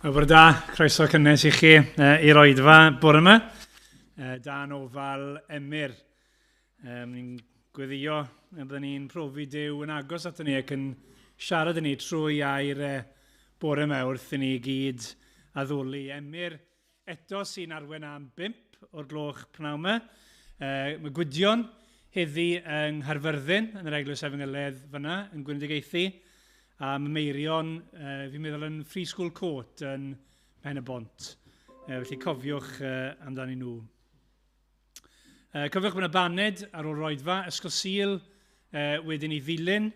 Wel, bore da, croeso cynnes i chi i'r oedfa bore yma. Dan ofal Emyr. Ni'n gweddio y byddwn ni'n profi Duw yn agos ato ni ac yn siarad i ni trwy air bore yma wrth i ni gyd addoli. Emyr eto sy'n arwen am 5 o'r gloch pnawn yma. Mae Gwydion heddi yng Nghaerfyrddin, yn yr Eglwys Efengyledd fyna, yn gweinedigaethu. A mae Meirion, fi'n meddwl yn Free School Court yn Pen y Bont. Felly cofiwch amdanyn nhw. Cofiwch bod yna baned ar ôl roedfa, Ysgol Sul wedyn i ddilyn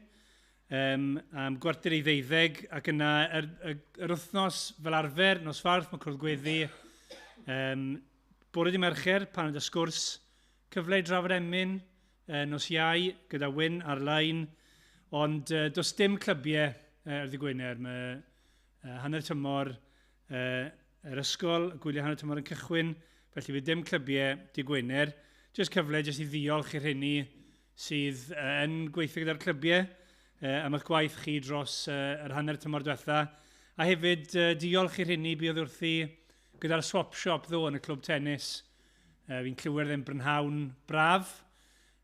am 11:45 ac yna yr, yr, yr wythnos fel arfer, nos Fawrth, mae cwrdd gweddi. Bore di Mercher, paned a sgwrs, cyfle i drafod emyn, nos Iau gyda Wyn ar-lein, ond does dim clybiau ar ddydd Gwener. Mae hanner tymor yr ysgol, gwyliau hanner tymor yn cychwyn, felly fydd dim clybiau dydd Gwener. Jyst cyfle jyst i ddiolch i'r rheini sydd yn gweithio gyda'r clybiau am eich gwaith chi dros yr hanner tymor diwetha. A hefyd diolch i'r rheini buodd wrthi gyda'r swap shop ddo yn y clwb tennis. Fi'n clywed ddim brynhawn braf.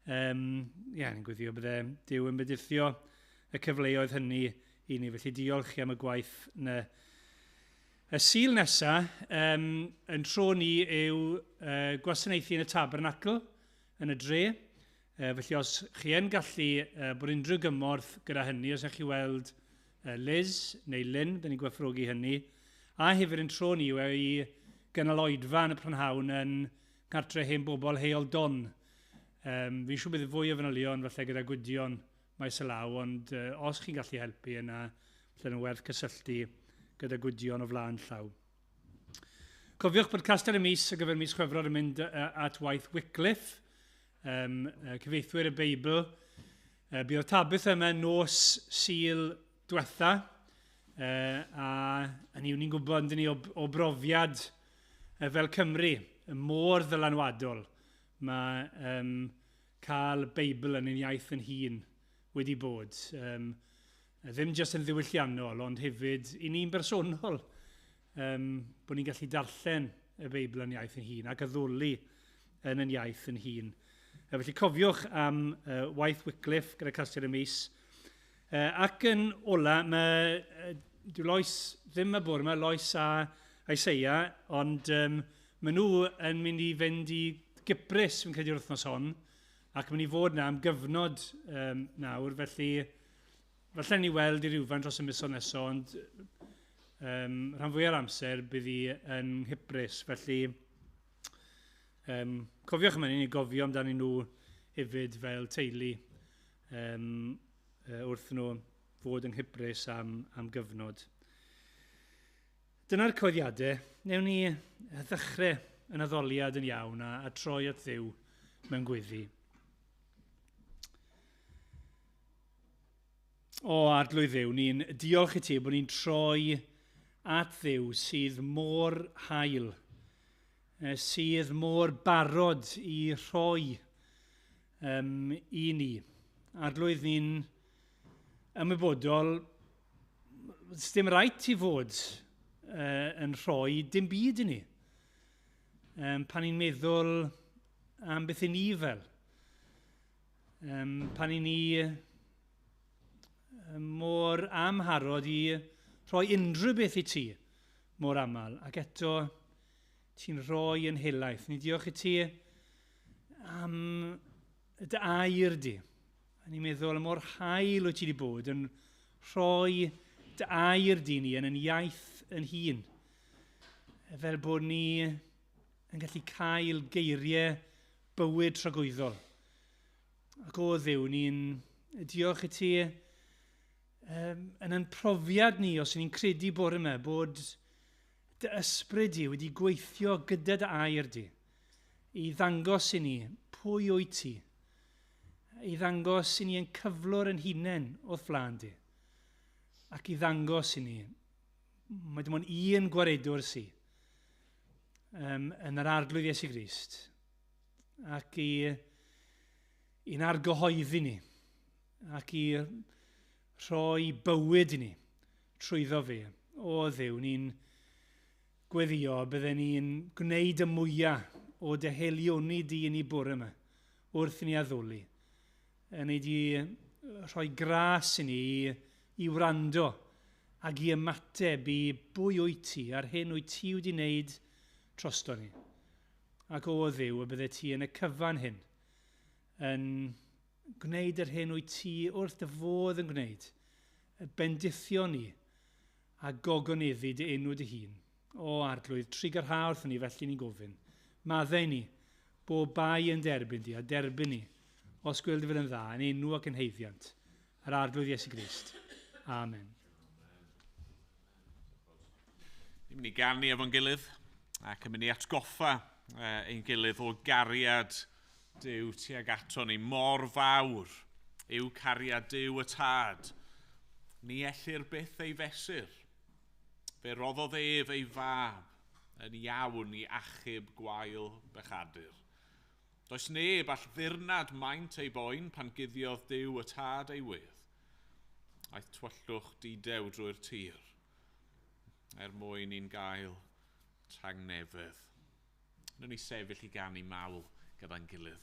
Yeah, ni'n gwyddio bydde Duw yn bendithio y cyfleoedd hynny i ni. Felly diolch chi am y gwaith na. Y Sul nesa, yn tro ni yw gwasanaethu yn y Tabernacl yn y dre. Felly os chi yn gallu bod unrhyw gymorth gyda hynny, os ydych chi weld Liz neu Lynn, dyn ni'n gwerthfawrogi hynny. A hefyd yn tro ni yw i gynnal oedfa yn y prynhawn yn nghartre hen bobl Heol Don. Fi'n siŵr bydd fwy o fanylion falle gyda Gwydion maes y law, ond os chi'n gallu helpu yna, falle yn werth cysylltu gyda Gwydion o flaen llaw. Cofiwch bod Castell y Mis ar gyfer mis Chwefror yn mynd at waith Wycliffe, cyfieithwyr y Beibl. Buodd Tabitha yma nos Sul diwetha, a hynny yw ni'n gwybod yndyn ni o, o brofiad fel Cymru, y mor ddylanwadol mae cael Beibl yn ein iaith yn hun wedi bod. Ddim jyst yn ddiwylliannol, ond hefyd i ni'n bersonol, bod ni'n gallu darllen y Beibl yn iaith yn hun ac addoli yn yn iaith yn hun. Felly cofiwch am waith Wycliffe gyda Castell y Mis. Ac yn ola, mae dyw Lois ddim y bore yma, Lois a Isaiah, ond maen nhw yn mynd i fynd i Gyprus, fi'n credu'r wythnos hon, ac mynd i fod na am gyfnod nawr, felly falle ni weld i rywfaint dros y misoedd nesaf, ond rhan fwyaf o'r amser bydd hi yn Nghyprus, felly cofiwch am hynny, ni gofio amdanyn nhw hefyd fel teulu wrth nhw fod yng Nghyprus am gyfnod. Dyna'r cyhoeddiadau. Newn ni ddechrau yn addoliad yn iawn a troi at Dduw mewn gweddi. O, Arglwydd Dduw, ni'n diolch i ti bod ni'n troi at Dduw sydd mor hael, sydd mor barod i rhoi i ni. Arglwydd, ni'n ymwybodol, dim rhaid ti fod yn rhoi dim byd i ni. Pan ni'n meddwl am beth i ni fel, pan i ni mor amharod i rhoi unrhyw beth i ti mor aml, ac eto ti'n rhoi yn helaeth. Ni diolch i ti am dy air di. A ni'n meddwl mor hael wyt ti wedi bod yn rhoi dy air di ni yn yn iaith yn hun. Fel bod ni yn gallu cael geiriau bywyd tragwyddol. Ac o Dduw, ni'n diolch i ti yn ein profiad ni, os ni'n credu bore yma, bod dy ysbryd di wedi gweithio gyda dy air di, i ddangos i ni pwy wyt ti, i ddangos i ni yn cyflwr yn hunain o'th flaen di, ac i ddangos i ni, mae dim ond un gwaredwr sy, yn yr Arglwydd Iesu Grist, ac i'n argyhoeddi ni, ac i rhoi bywyd i ni trwyddo fe. O Dduw, ni'n gweddio bydden ni'n gwneud y mwyaf o dy helioni di yn ei bwrw yma wrth i ni addoli. Yn ei di rhoi gras i ni i wrando ac i ymateb i bwy wyt ti a'r hyn wyt ti wedi wneud drosto ni. Ac o Dduw y bydde ti yn y cyfan hyn yn gwneud yr hyn wyt ti wrth dy fodd yn gwneud, bendithio ni a gogoneddu dy enw dy hun. O Arglwydd, trugarha wrthon ni, felly ni'n gofyn. Maddau ni, bob bai yn derbyn di, a derbyn ni, os gweld dy fod yn dda, yn enw ac yn haeddiant, yr Arglwydd Iesu Grist. Amen. Ni'n mynd i ganu efo'n gilydd ac yn mynd i atgoffa ein gilydd o gariad Duw tuag ato ni. Mor fawr yw cariad Duw y Tad. Ni ellir byth ei fesur. Fe roddodd ef ei fab yn iawn i achub gwael bechadur. Does neb all ddirnad maint ei boen pan guddiodd Duw y Tad ei wedd. Aeth tywyllwch didew drwy'r tir er mwyn i'n gael tangnefedd. Wnawn ni sefyll i ganu mawl gyda'n gilydd.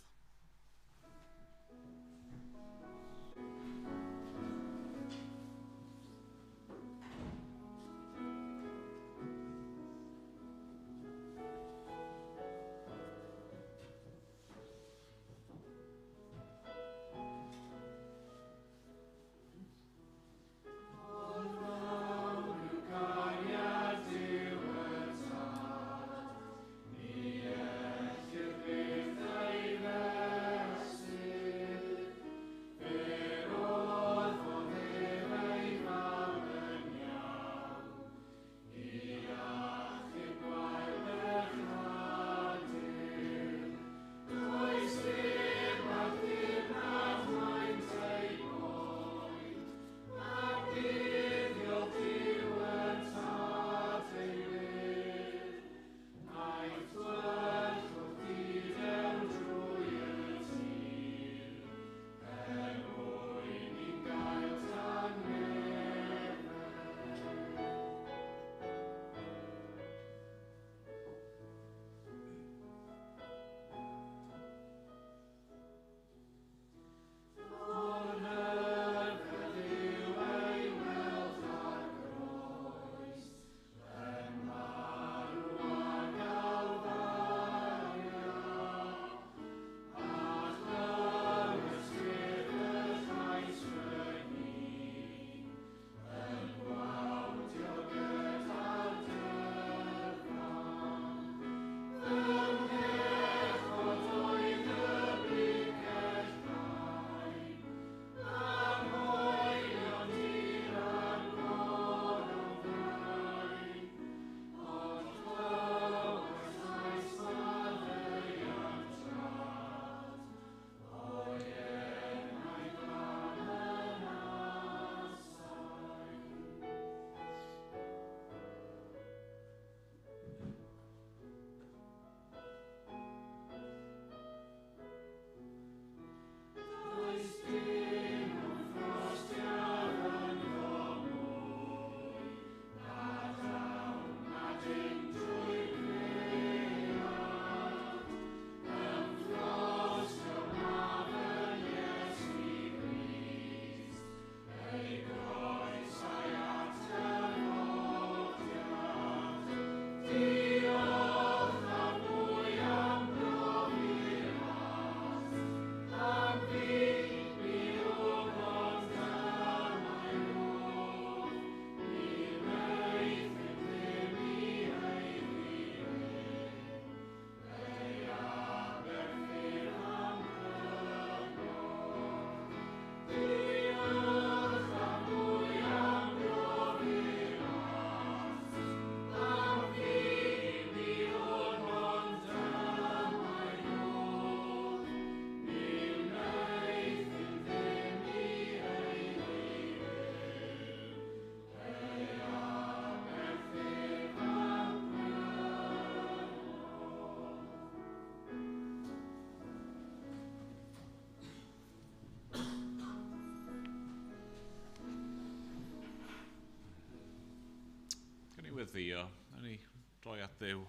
Weddio, a ni Droi at Dduw.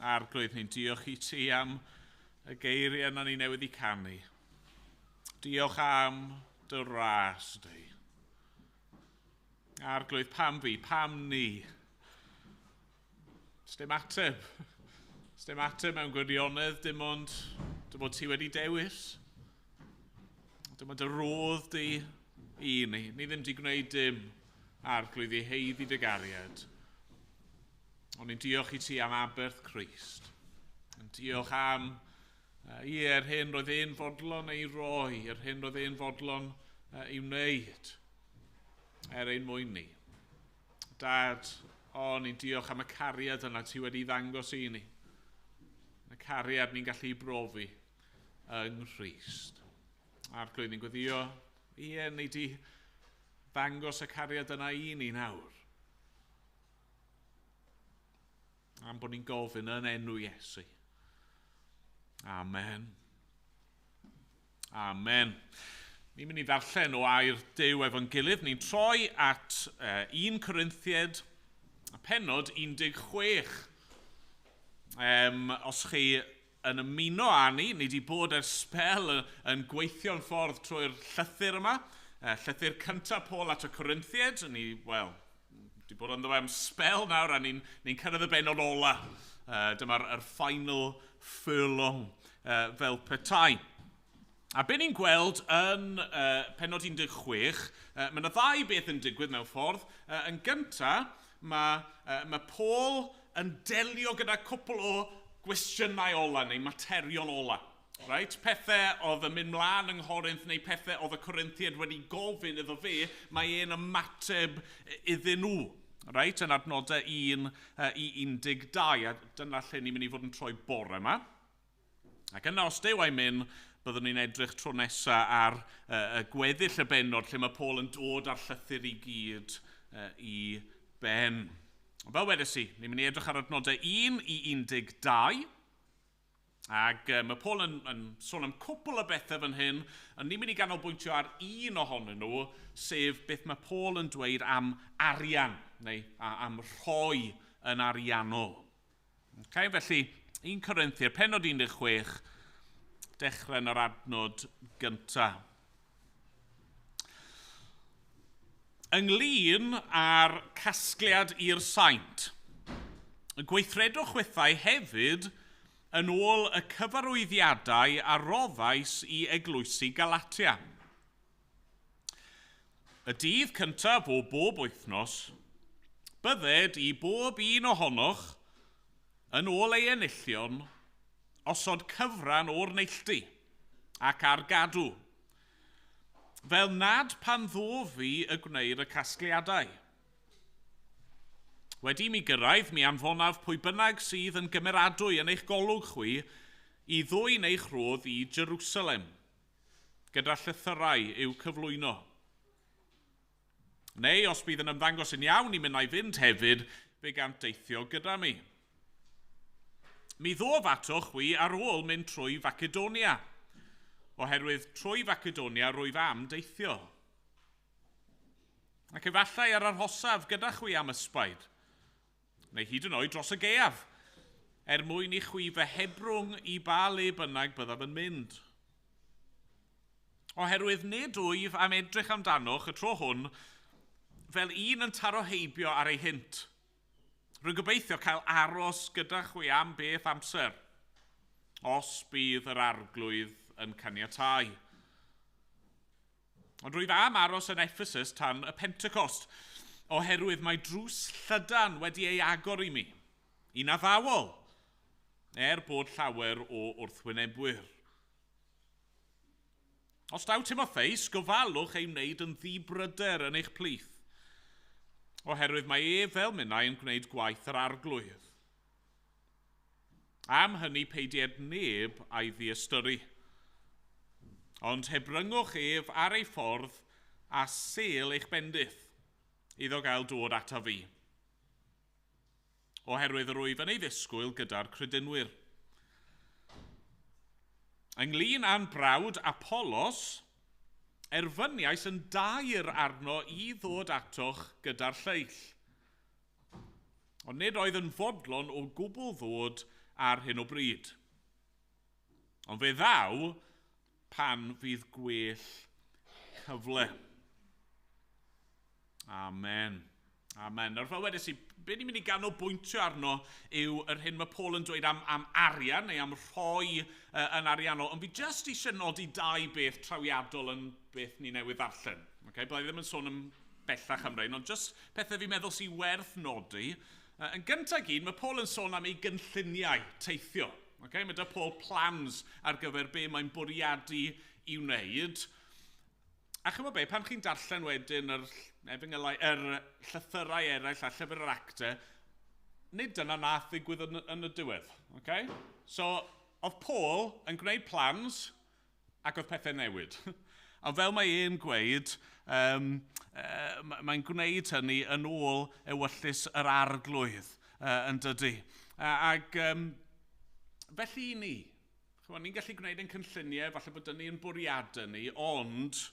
Arglwydd, ni'n diolch i ti am y geiriau yna ni newydd i canu. Diolch am dy ras di. Arglwydd, pam fi, pam ni? Sdim ateb. Sdim ateb mewn gwirionedd, dim ond dy bod ti wedi dewis. Dim ond dy rodd di i ni. Ni ddim di gwneud dim, Arglwydd, i heiddi dy gariad. Ond ni'n diolch i ti am aberth Crist. Yn diolch am, ie, yr hyn roedd e'n fodlon ei roi, yr hyn roedd e'n fodlon ei wneud er ein mwyn ni. Dad, o, ni'n diolch am y cariad yna ti wedi ddangos i ni. Y cariad ni'n gallu brofi yng Nghrist. Arglwydd, ni'n gweddio, ie, ni di ddangos y cariad yna i ni nawr. Am bod ni'n gofyn yn enw Iesu. Amen. Amen. Ni'n mynd i ddarllen o air Duw efo'n gilydd. Ni'n troi at 1 Corinthiaid, pennod 16. Os chi yn ymuno â ni, ni wedi bod ers sbel yn gweithio'n ffordd trwy'r llythyr yma. Llythyr cyntaf Paul at y Corinthiaid. Ni, wel, wedi bod ynddo fe am sbel nawr a ni'n cyrraedd y bennod ola. Dyma'r final furlong fel petai. A be ni'n gweld yn pennod 16, mae yna ddau beth yn digwydd mewn ffordd. Yn gyntaf, mae Paul yn delio gyda cwpl o gwestiynau ola neu materion ola. Right? Pethau oedd yn mynd mlaen yng Nghorinth neu pethau oedd y Corinthiaid wedi gofyn iddo fe, mae e'n ymateb iddyn nhw. Right? Yn adnodau 1 i 12, a dyna lle ni'n mynd i fod yn troi bore yma. Ac yna, os Duw a'i mynd, byddwn ni'n edrych tro nesaf ar y gweddill y bennod lle mae Paul yn dod â'r llythyr i gyd i ben. Fel wedes i, ni'n mynd i edrych ar adnodau 1 i 12, ac mae Paul yn sôn am cwpl o bethau fan hyn, ond ni'n mynd i ganolbwyntio ar un ohonyn nhw, sef beth mae Paul yn dweud am arian, neu am rhoi yn ariannol. Okay, felly, 1 Corinthiaid, pennod 16, dechrau yn yr adnod gyntaf. Ynglyn â'r casgliad i'r saint, gweithredwch chwithau hefyd yn ôl y cyfarwyddiadau a roddais i eglwysi Galatia. Y dydd cyntaf o bob wythnos, bydded i bob un ohonoch yn ôl ei enillion osod cyfran o'r neilltu ac ar gadw, fel nad pan ddof fi y gwneir y casgliadau. Wedi mi gyrraedd, mi anfonaf pwy bynnag sydd yn gymeradwy yn eich golwg chwi i ddwyn eich rhodd i Jerusalem, gyda llythyrau i'w cyflwyno. Neu, os bydd yn ymddangos yn iawn i minnau fynd hefyd, fe gant deithio gyda mi. Mi ddof atoch chwi ar ôl mynd trwy Facedonia, oherwydd trwy Facedonia rwyf am deithio. Ac efallai ar arhosaf gyda chwi am ysbaid, neu hyd yn oed dros y gaeaf, er mwyn i chwi fy hebrwng i ba le bynnag byddaf yn mynd. Oherwydd nid wyf am edrych amdanoch y tro hwn fel un yn taro heibio ar ei hynt. Rwy'n gobeithio cael aros gyda chwi am beth amser, os bydd yr Arglwydd yn caniatáu. Ond rwyf am aros yn Ephesus tan y Pentecost, oherwydd mae drws llydan wedi ei agor i mi, un addawol, er bod llawer o wrthwynebwyr. Os daw Timotheus, gofalwch ei wneud yn ddibryder yn eich plith, oherwydd mae e fel minnau yn gwneud gwaith yr Arglwydd. Am hynny peidied neb a'i ddiystyru, ond hebryngwch ef ar ei ffordd a sêl eich bendith, iddo gael dod ata fi. Oherwydd yr wyf yn ei ddisgwyl gyda'r credinwyr. Ynglyn â'n brawd Apollos, erfyniais yn dair arno i ddod atoch gyda'r lleill. Ond nid oedd yn fodlon o gwbl ddod ar hyn o bryd. Ond fe ddaw pan fydd gwell cyfle. Amen. Amen. Nawr fel wedes i, be ni'n mynd i ganolbwyntio arno yw yr hyn mae Paul yn dweud am arian neu am rhoi yn ariannol. Ond fi jyst eisiau nodi dau beth trawiadol yn beth ni newydd ddarllen. Okay? Byddai ddim yn sôn am bellach am rhain, ond jyst pethau fi'n meddwl sy'n werth nodi. Yn gyntaf gyd, mae Paul yn sôn am ei gynlluniau teithio. Okay? Mae 'da Paul plans ar gyfer be mae'n bwriadu i wneud. A chymod be, pan chi'n darllen wedyn yr llythyrau eraill a llyfr yr actau, nid dyna nath ddigwydd yn y diwedd. Okay? So, oedd Paul yn gwneud plans ac oedd pethau newid. A fel mae e'n gweud, mae'n gwneud hynny yn ôl ewyllys yr arglwydd yn dydy. Ac felly i ni, ni'n gallu gwneud ein cynlluniau, falle bod ni'n bwriadau ni, ond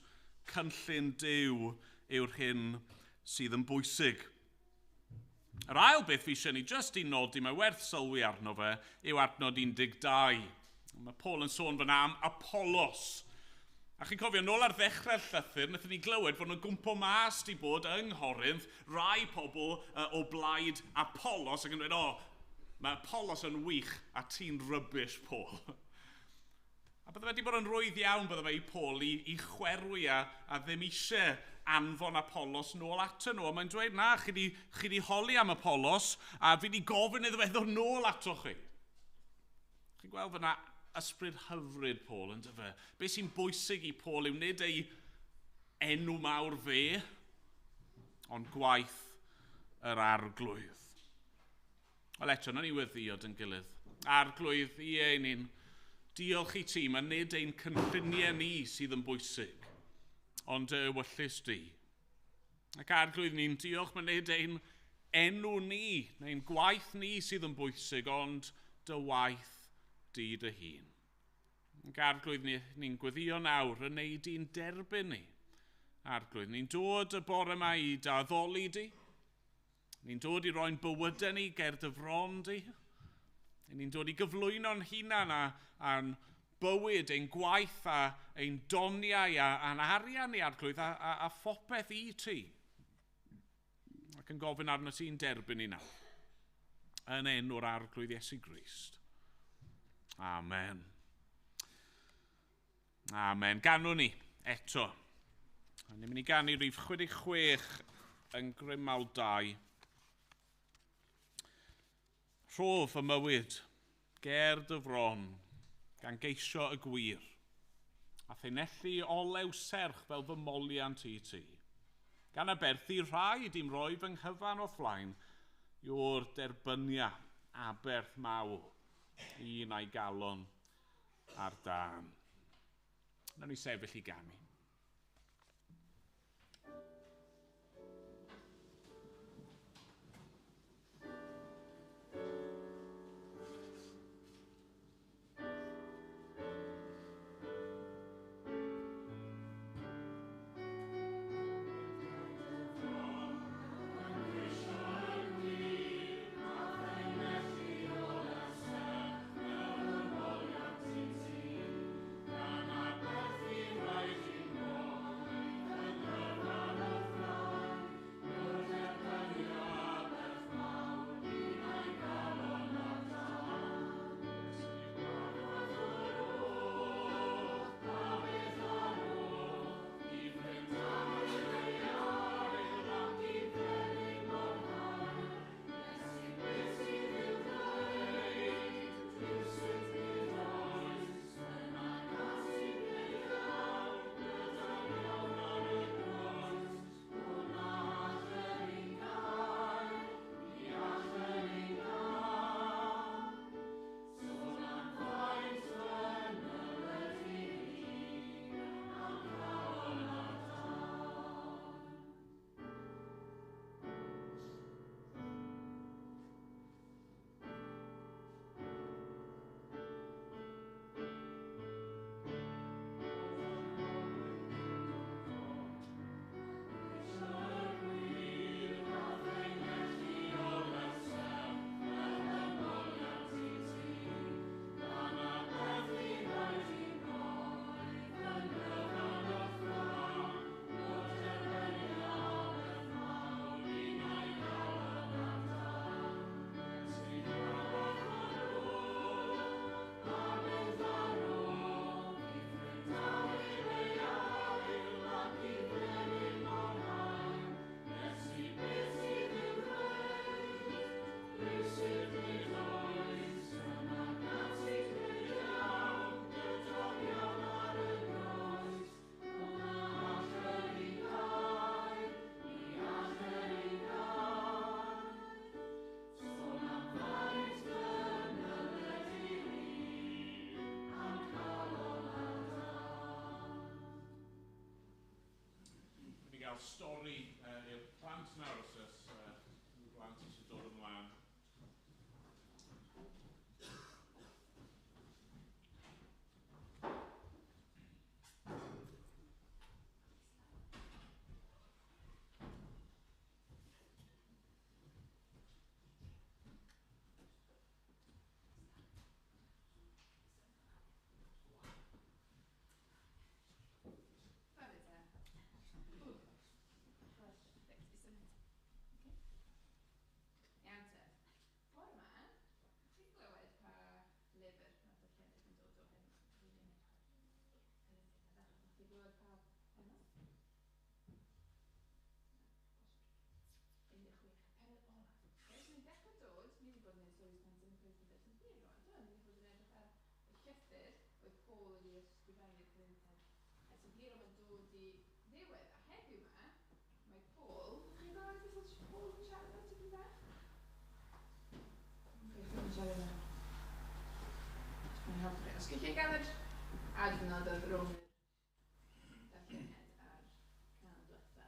cynllun Duw yw'r hyn sydd yn bwysig. Yr ail beth fi eisiau ni jyst i nodi, mae werth sylwi arno fe, yw adnod 12. Mae Paul yn sôn fyna am Apollos. A chi'n cofio, nôl ar ddechrau'r llythyr, wnaethon ni glywed fod nhw'n gwmpo mas di bod yng Nghorinth rai pobl o blaid Apollos ac yn dweud, o, mae Apollos yn wych a ti'n rubbish, Paul. A bydde wedi bod yn rwydd iawn bydde fe i Paul i chwerwi a ddim eisiau anfon Apollos nôl ato nhw. A mae'n dweud, na, chi di holi am Apollos a fi di gofyn iddo fe ddod nôl ato chi. Chi'n gweld fyna ysbryd hyfryd Paul, yn dyfe? Be sy'n bwysig i Paul yw nid ei enw mawr fe, ond gwaith yr arglwydd. Wel eto, nawn ni weddïo yn gilydd. Arglwydd, ie, ni'n diolch i ti, mae nid ein cynlluniau ni sydd yn bwysig, ond dy ewyllys di. Ac arglwydd, ni'n diolch, mae nid ein enw ni, neu'n gwaith ni sydd yn bwysig, ond dy waith di dy hun. Ac arglwydd, ni'n gweddïo nawr yn neud i'n derbyn ni. Arglwydd, ni'n dod y bore yma i dy addoli di. Ni'n dod i roi'n bywydau ni ger dy fron di. Ni'n dod i gyflwyno'n hunan a'n bywyd, ein gwaith a ein doniau a'n arian ni, arglwydd, a phopeth i ti. Ac yn gofyn arno ti'n derbyn ni nawr. Yn enw'r arglwydd Iesu Grist. Amen. Amen. Ganwn ni eto. A ni'n mynd i ganu rhif 66 yn Grymawl 2. Rhof y mywyd, ger dy fron, gan geisio y gwir, a thinellu olew serch fel fy moliant i ti. Gan aberthu rhaid i'm roi fy nghyfan o flaen, yw'r derbynia aberth mawl, un a'i galon ar dân. Nawn ni sefyll i ganu. stori i'r plant nawr os oes blant eisiau dod ymlaen. Os gallai gael yr adnod oedd rhwng y darlleniad a'r cân diwetha.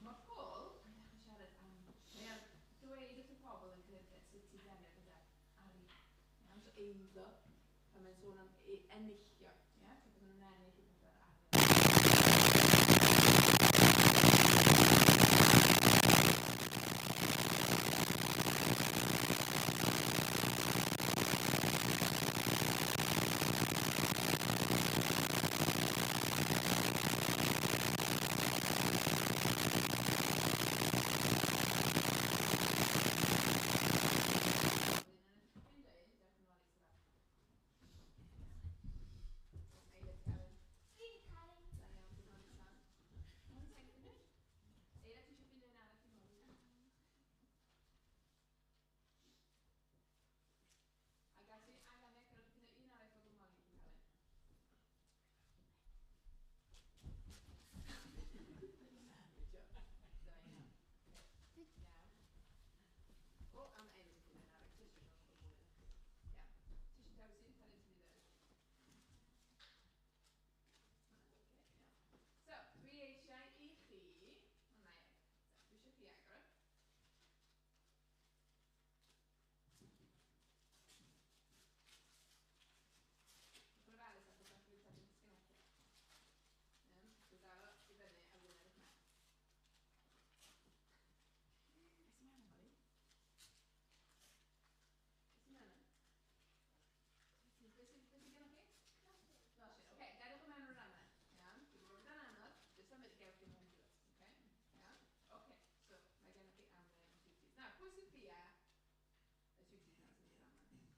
Mae Paul yn dechrau siarad am, mae o'n dweud wrth y pobl yn Corinthians sut i delio gyda arian. Iawn, so eiddo, pan mae'n sôn am enillio, ie? So bydden nhw'n ennill i pethau arian. So, dwi eisiau i chi, o na i, dwi eisiau chi agor. Dwi'n ofalus achos allai fi cael disgyn allan. Iawn, so dal o i fyny a wyneb eich mawr. Beth sy'n mewn, Molly? Beth sy'n mewn? Beth sy'n gennych chi? Losin. Oce, gadewch o mewn o'r rannau. Iawn, dwi'n gwybod bod yn anodd, jyst symud y gewch chi mewn i. Oce? Iawn? Oce, so mae gennych chi amlen o sweeties. Nawr, pwy sydd bia y sweeties na sy'n i'r amlen?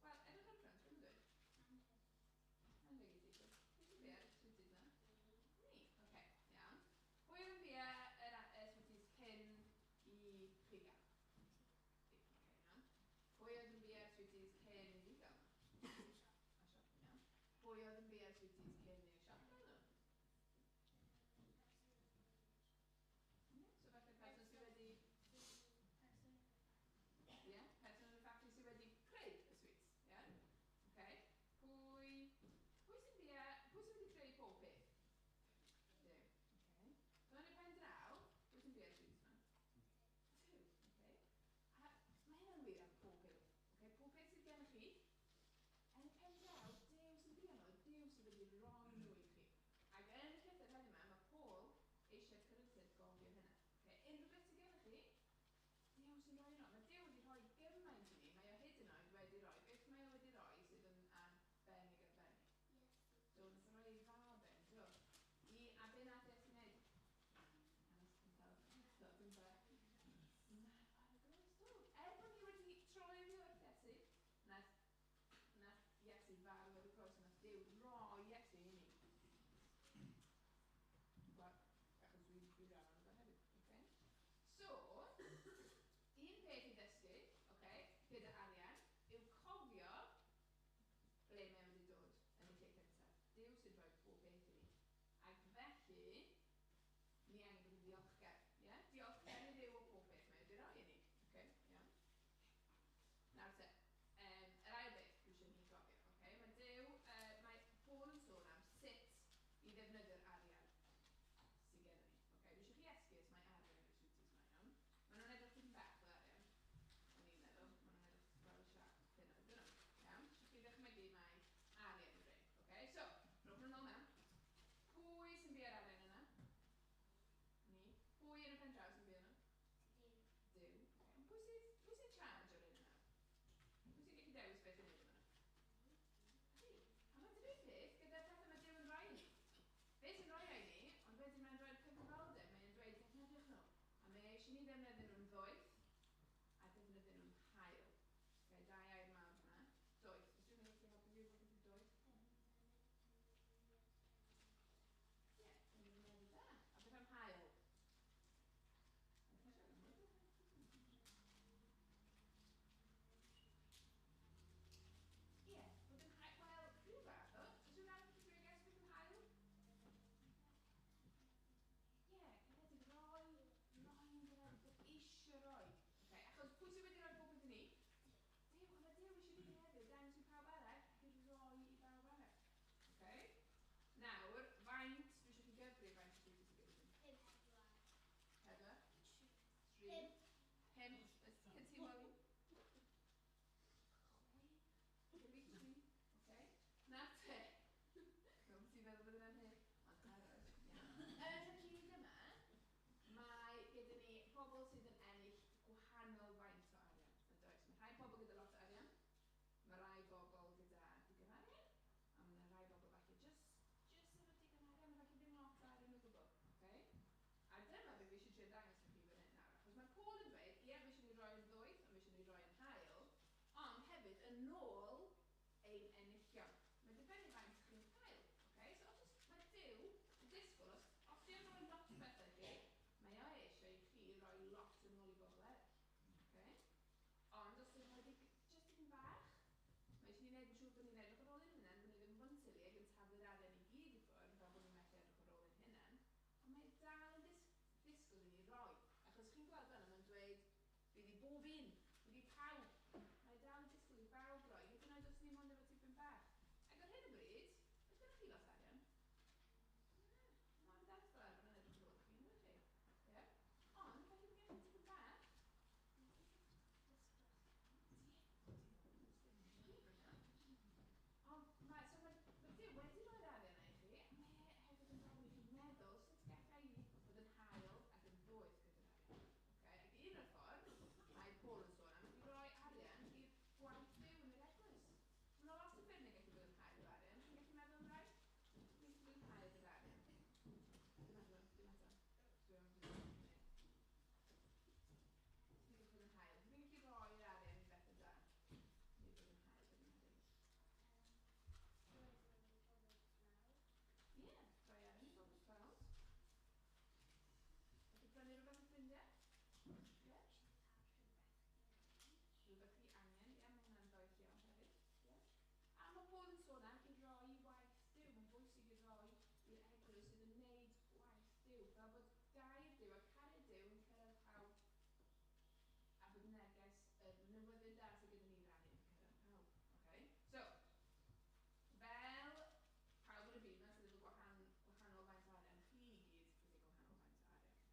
Wel, edrych ar y ffrant, beth yn dweud? Anrheg i ti. Pwy sy'n bia y sweeties na? Ni. Oce, iawn. Pwy oedd yn bia y sweeties cyn i chi gael? Fi. Oce, iawn. Pwy oedd yn bia'r sweeties cyn i fi gael nhw? A siop, iawn. Pwy oedd yn bia'r sweeties cyn i'r siop gael nhw? Ie, so falle person sydd wedi... Ie, person yn y ffactri sydd wedi creu y sweets, ie? Oce. Pwy sy'n bia, pwy sydd wedi creu pob peth? Duw. Oce. So yn y pen draw, pwy sy'n bia'r sweets yma? Duw. Oce. A mae hynna'n wir am pob peth. Oce, pob peth sydd gennych chi, yn y pen draw, Duw sy'n bia nhw, Duw sydd wedi rhoi nhw i chi. Ac yn y llythyr heddiw yma, mae Paul eisiau'r Corinthiaid gofio hynna. Oce, unrhyw beth sydd gennych chi, Duw sy'n rhoi nhw. Mae Duw wedi rhoi gymaint i ni, mae o hyd yn oed wedi rhoi. Beth mae o wedi rhoi sydd yn arbennig arbennig? Do, nath o roi ei fab e, do. A be nath Iesu wneud? Do, dim be. Marw ar y groes, do. Er bod ni wedi troi oddi wrth Iesu, nath Iesu farw ar y groes, a nath Duw roi Iesu i ni. Wel, achos dwi'n rhan ohono fe hefyd, okay? So, un peth i ddysgu bod ni'n edrych ar ôl ein hunain, bod ni ddim yn silly ac yn taflu'r arian i gyd i ffwrdd fel bod ni'n methu edrych ar ôl ein hunain. Ond mae dal yn disgwyl i ni roi. Achos chi'n gweld fan'na, mae'n dweud, bydd i bob un, bydd i pawb. Mae dal yn disgwyl i bawb roi, hyd yn oed os ni mond efo tipyn bach. Ac ar hyn o bryd, oes gennych chi lot o arian? Na, mae'n dal fel arfer yn edrych ar ôl chi, yn ydych chi? Ie? Ond, falle bod gennych chi tipyn bach. Ond mae, so mae, mae Duw wedi rhoi'r arian i chi, a mae e hefyd yn gofyn i chi meddwl sut gallai i fod yn hael ac yn ddoeth gyda'r arian. Okay? Ac un o'r ffordd mae Paul yn sôn am ydy roi arian i'r gwaith Duw yn yr eglwys. Mae yna lot o ffyrdd ni'n gallu bod yn hael efo arian. Chi'n gallu meddwl am rai? Chi'n gallu bod yn hael gyda arian. Dim eto, dim eto. Dwi'n mynd i Ti'n gallu bod yn hael. Dwi'n gallu roi'r arian i bethau da. Neu bod yn hael gyda'n arian. Ie, rhoi arian i bobl tlawd. Felly prynu rhywbeth i ffrindiau? Ie. Rhywbeth chi angen, ie, mae hwnna'n ddoeth iawn hefyd. Ie. A mae Paul yn sôn am i roi waith Duw. Mae'n bwysig i roi i'r eglwys sydd yn wneud gwaith Duw. Fel bod gair Duw a cariad Duw yn cyrraedd pawb. A bod neges y newyddion da sydd gyda ni rannu yn cyrraedd pawb. Okay? So, fel pawb yn y byd yma sydd efo gwahanol faint o arian, chi i gyd wedi gwahanol faint o arian.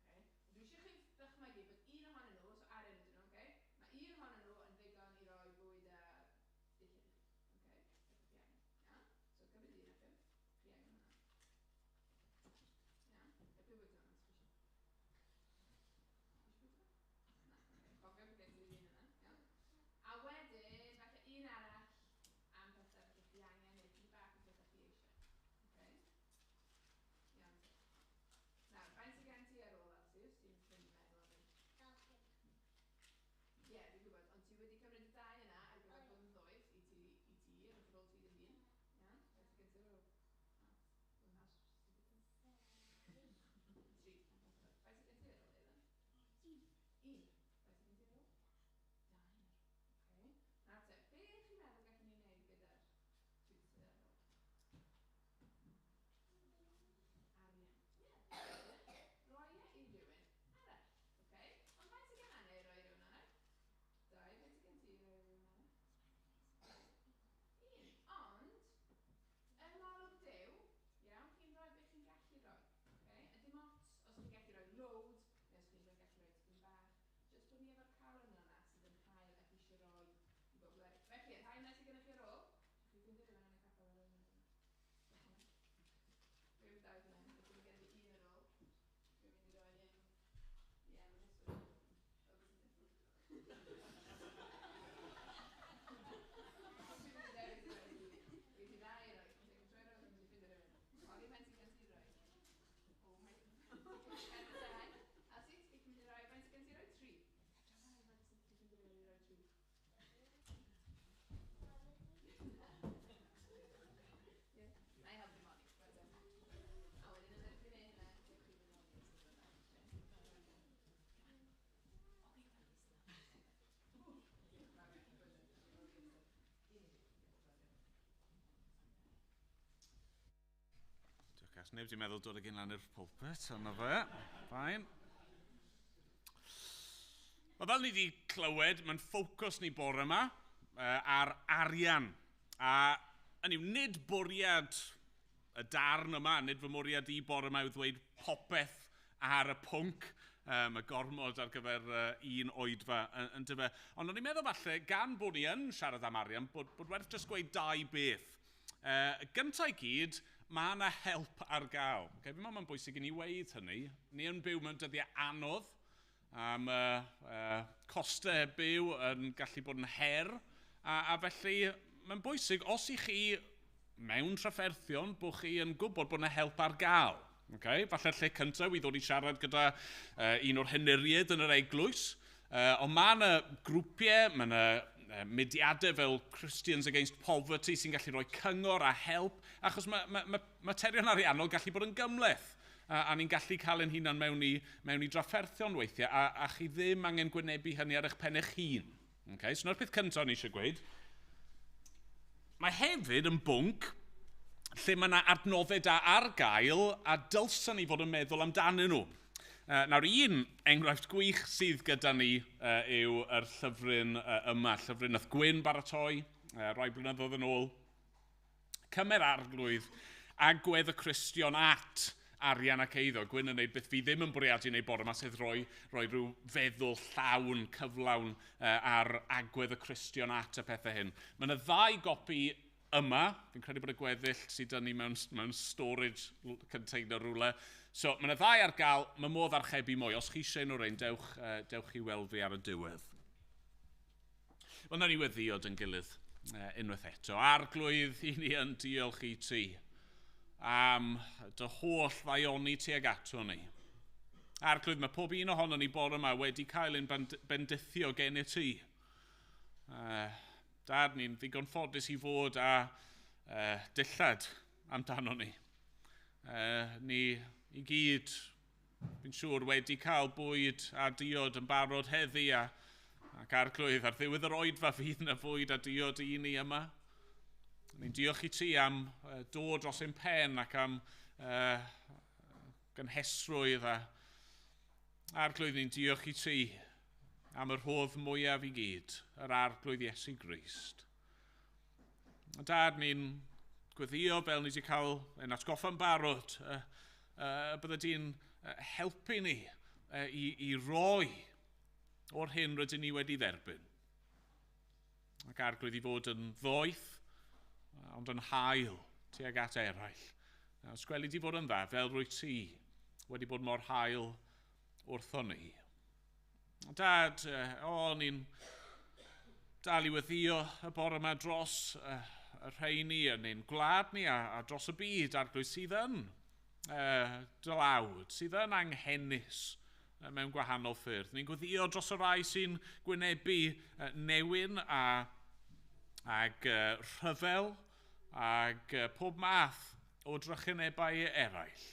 Okay? Dwi eisiau chi ddychmygu bod un ohonyn nhw, so arian ydyn nhw, okay? Mae un ohonyn nhw yn ddigon i roi bwyd a dillad i chi. Okay? Beth chi angen. Iawn? So cymryd un allan. Chi angen hwnna. Iawn? E bwyd yna, os chi eisiau? Chi eisiau bwyd yna? Na, okay. Cofio bod gen ti'r un yna. Iawn? A wedyn, falle un arall am pethau falle chi angen neu tipyn bach o pethau chi eisiau. Okay? Iawn te. Nawr, faint sydd gen ti ar ôl, Elsie, os ti'n mynd i meddwl am hyn? Ie, fi'n gwybod, ond ti wedi cymryd y dau yna ar gyfer bod yn ddoeth i ti, ar ôl ti dy hun. Iawn? Faint sydd gen ti ar ôl? Tri. Faint sydd gen ti ar ôl, Eileen? Un. Faint sydd gen ti ar ôl? Dau ar ôl. Okay. Nawr te, be chi'n meddwl gallwn ni wneud gyda'r sweets sydd ar ôl? Arian. Ie. Roi e i rywun arall. Okay? Ond faint sydd gen Anna i roi i rywun arall? Dau. Faint sydd gen ti i roi i rywun arall? Un. Ond, yng ngolwg Duw, iawn, chi'n rhoi beth chi'n gallu rhoi. Okay? A dim ots os chi'n gallu rhoi loads, neu os chi'n gallu rhoi tipyn bach, jyst bod ni efo'r calon yna sydd yn hael ac eisiau rhoi i bobl eraill. Felly, y rhai yna sydd gennych chi ar ôl, chi ffeindio rhywun yn y capel ar ôl hynny. Rhyw dau fan hyn, felly mae gen i un ar ôl. Dwi'n mynd i roi un i Emrys fan hyn. Fel bys i'n Dwi'n mynd i ddewis rhoi. Fi ti ddau i roi. Dwi'n troi rownd yn mynd i ffeindio rhywun. Oli, faint sydd gen ti i roi? Oh my god. A sut ti'n mynd i roi? Faint sydd gen ti i roi? Tri. Fedra i, faint sydd ti'n ffeindio rhywun i roi tri? Ie, na i helpu Molly. A wedyn yn erbyn ei hynna, gewch chi fy nôl i os ydyn nhw'n Oli, fel Diolch, Cas. Neb 'di meddwl dod ag un lan i'r pulpit, ond na fe. Fine. Wel, fel ni wedi clywed, mae'n ffocws ni bore yma ar arian. A hynny yw, nid bwriad y darn yma, nid fy mwriad i bore yma yw ddweud popeth ar y pwnc. Mae gormod ar gyfer un oedfa yn dyfe. Ond o'n i'n meddwl falle, gan bod ni yn siarad am arian, bod werth jyst gweud dau beth. Gyntaf i gyd, mae yna help ar gael. Okay, fi'n meddwl mae'n bwysig i ni weud hynny. Ni yn byw mewn dyddiau anodd, am costau byw yn gallu bod yn her, a felly mae'n bwysig, os i chi mewn trafferthion, bod chi yn gwybod bod yna help ar gael. Okay? Falle'r lle cyntaf i ddod i siarad gyda un o'r henuriaid yn yr eglwys, ond mae yna grwpiau, mae yna mudiadau fel Christians Against Poverty sy'n gallu rhoi cyngor a help, achos mae materion ariannol gallu bod yn gymhleth, a ni'n gallu cael ein hunan mewn i drafferthion weithiau, a chi ddim angen gwynebu hynny ar eich pen eich hun. Okay? So, 'na'r peth cyntaf o'n i eisiau gweud. Mae hefyd yn bwnc lle mae yna adnoddau da ar gael a dylswn ni fod yn meddwl amdanyn nhw. Nawr, un enghraifft gwych sydd gyda ni yw yr llyfryn yma, llyfryn nath Gwyn baratoi rai blynyddoedd yn ôl. Cymer arglwydd agwedd y Cristion at arian ac eiddo. Gwyn yn neud beth fi ddim yn bwriadu wneud bore yma, sef rhoi rhyw feddwl llawn, cyflawn ar agwedd y Cristion at y pethau hyn. Mae yna ddau gopi yma, fi'n credu bod y gweddill sydd dyn ni mewn storage container rhywle. So, mae yna ddau ar gael, mae modd archebu mwy. Os chi eisiau un o'r ein, dewch i weld fi ar y diwedd. Wel, nawn ni weddïo yn gilydd unwaith eto. Arglwydd, i ni yn diolch i ti am dy holl ddaioni tuag ato ni. Arglwydd, mae pob un ohono ni bore yma wedi cael ein bendithio gen i ti. Dad, ni'n ddigon ffodus i fod â dillad amdano ni. Ni i gyd, fi'n siŵr, wedi cael bwyd a diod yn barod heddi ac arglwydd ar ddiwedd yr oedfa fydd yna fwyd a diod i ni yma. Ni'n diolch i ti am dod dros ein pen ac am gynhesrwydd a arglwydd, ni'n diolch i ti am yr rhodd mwyaf i gyd, yr arglwydd Iesu Grist. Dad, ni'n gweddio fel ni wedi cael ein atgoffa'n barod, bydde di'n helpu ni i roi o'r hyn rydyn ni wedi dderbyn. Ac arglwydd i fod yn ddoeth, ond yn hael tuag at eraill. Os gweli di fod yn dda, fel rwy ti wedi bod mor hael wrthon ni. Dad, ni'n dal i weddïo y bore yma dros y rheini yn ein gwlad ni a dros y byd, arglwydd, sydd yn dlawd, sydd yn anghenus mewn gwahanol ffyrdd. Ni'n gweddïo dros y rhai sy'n gwynebu newyn ag rhyfel ag pob math o drychinebau eraill.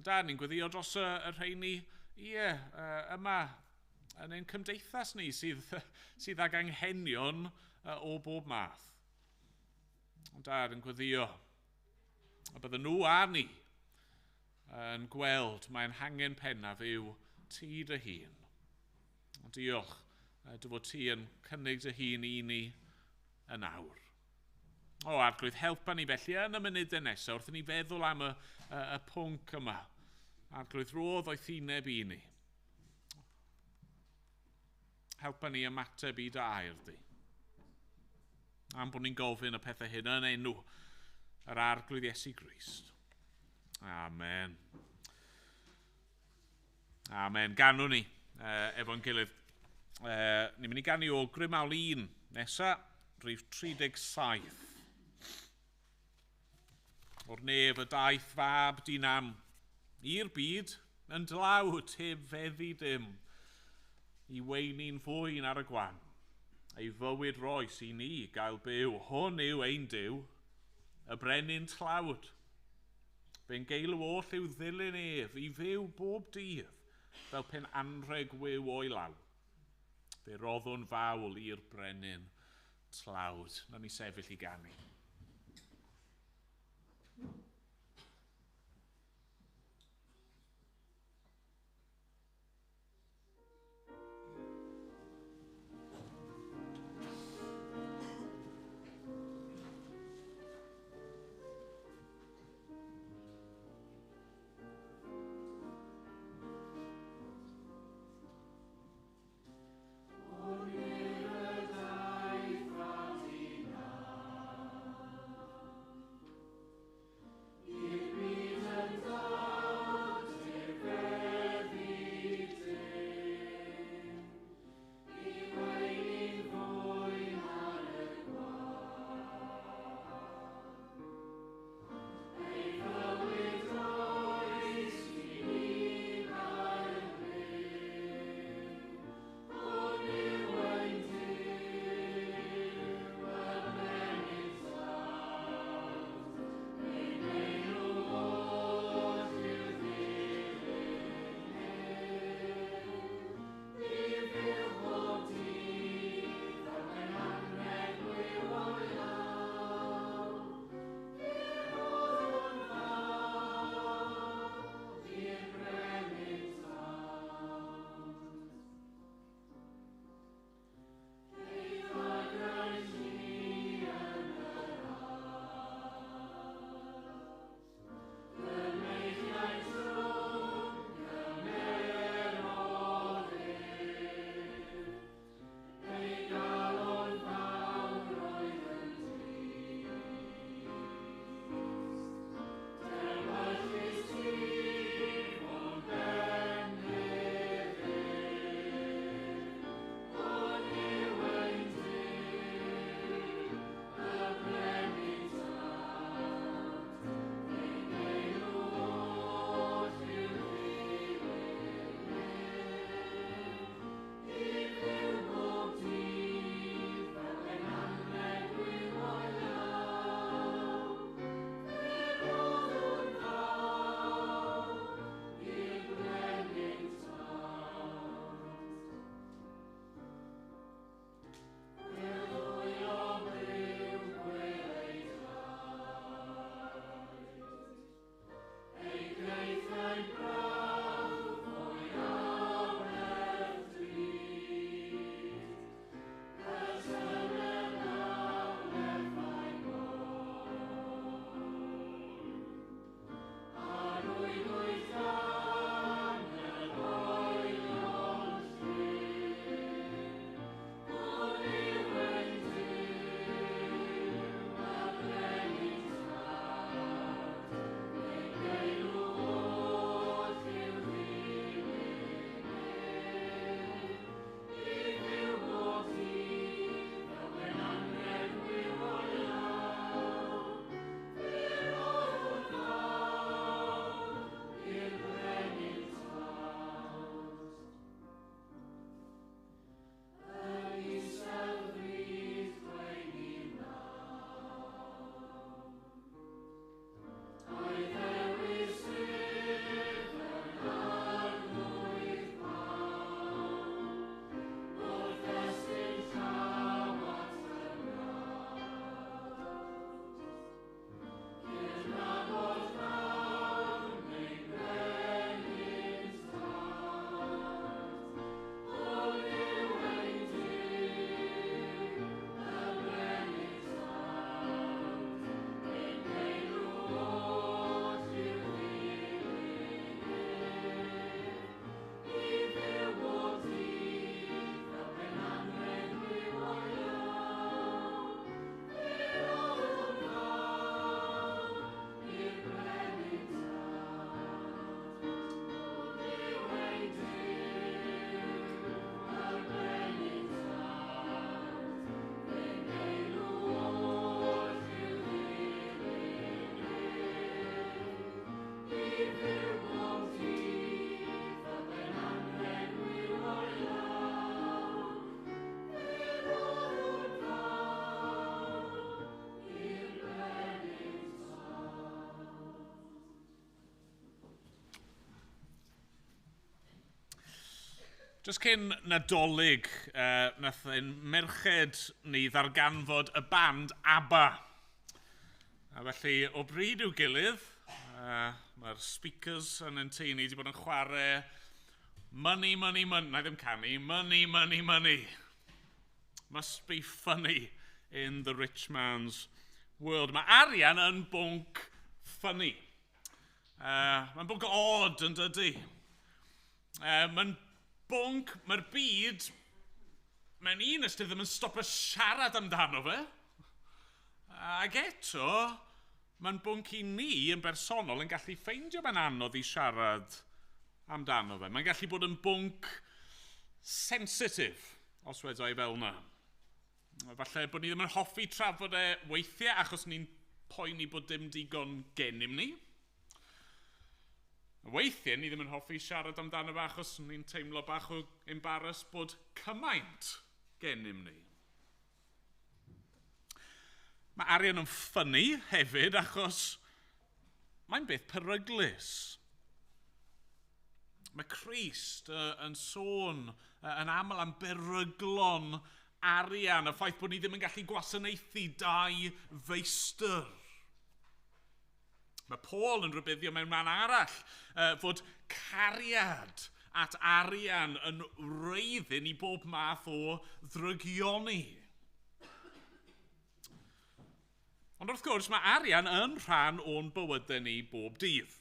Dad, ni'n gweddïo dros y rheini yma yn ein cymdeithas ni sydd ag anghenion o bob math. Ond Dad, yn gweddïo a bydden nhw a ni yn gweld mae'n hangen pennaf yw ti dy hun. Ond diolch dy fod ti yn cynnig dy hun i ni yn awr. O, arglwydd, helpa ni felly yn y munudau nesaf wrth i ni feddwl am y pwnc yma. Arglwydd, rhodd oethineb i ni. Helpa ni ymateb i dy air di. Am bod ni'n gofyn y pethau hyn yn enw yr arglwydd Iesu Grist. Amen. Amen. Ganwn ni efo'n gilydd. Ni'n mynd i ganu o Grimawl 1 nesa, rhif 37. O'r nef y daeth fab dinam i'r byd yn dlawd heb feddu dim, i weini'n fwyn ar y gwan. Ei fywyd roes i ni gael byw, hwn yw ein Duw, y brenin tlawd. Fe'n geilw oll i'w ddilyn ef, i fyw bob dydd, fel pen anrheg wyw o'i law. Fe roddwn fawl i'r brenin tlawd. Nawn ni sefyll i ganu. Just cyn Nadolig, nath ein merched ni ddarganfod y band ABBA. A felly, o bryd i'w gilydd, mae'r speakers yn ein tŷ ni wedi bod yn chwarae "Money, money, money", na ddim canu, "Money, money, money. Must be funny in the rich man's world." Mae arian yn bwnc funny. Mae'n bwnc odd, yn dydy? Mae'n bwnc, mae'r byd, mewn un ystyr, ddim yn stopio siarad amdano fe. Ac eto, mae'n bwnc i ni yn bersonol yn gallu ffeindio mae'n anodd i siarad amdano fe. Mae'n gallu bod yn bwnc sensitif, os weda i fel yna. Falle bod ni ddim yn hoffi trafod e weithiau achos ni'n poeni bod dim digon gennym ni. Weithiau ni ddim yn hoffi siarad amdano fe achos ni'n teimlo bach o embarrass bod cymaint gennym ni. Mae arian yn funny hefyd achos mae'n beth peryglus. Mae Crist yn sôn yn aml am beryglon arian, y ffaith bod ni ddim yn gallu gwasanaethu dau feistr. Mae Paul yn rhybuddio mewn man arall fod cariad at arian yn wreiddyn i bob math o ddrygioni. Ond wrth gwrs, mae arian yn rhan o'n bywydau ni bob dydd.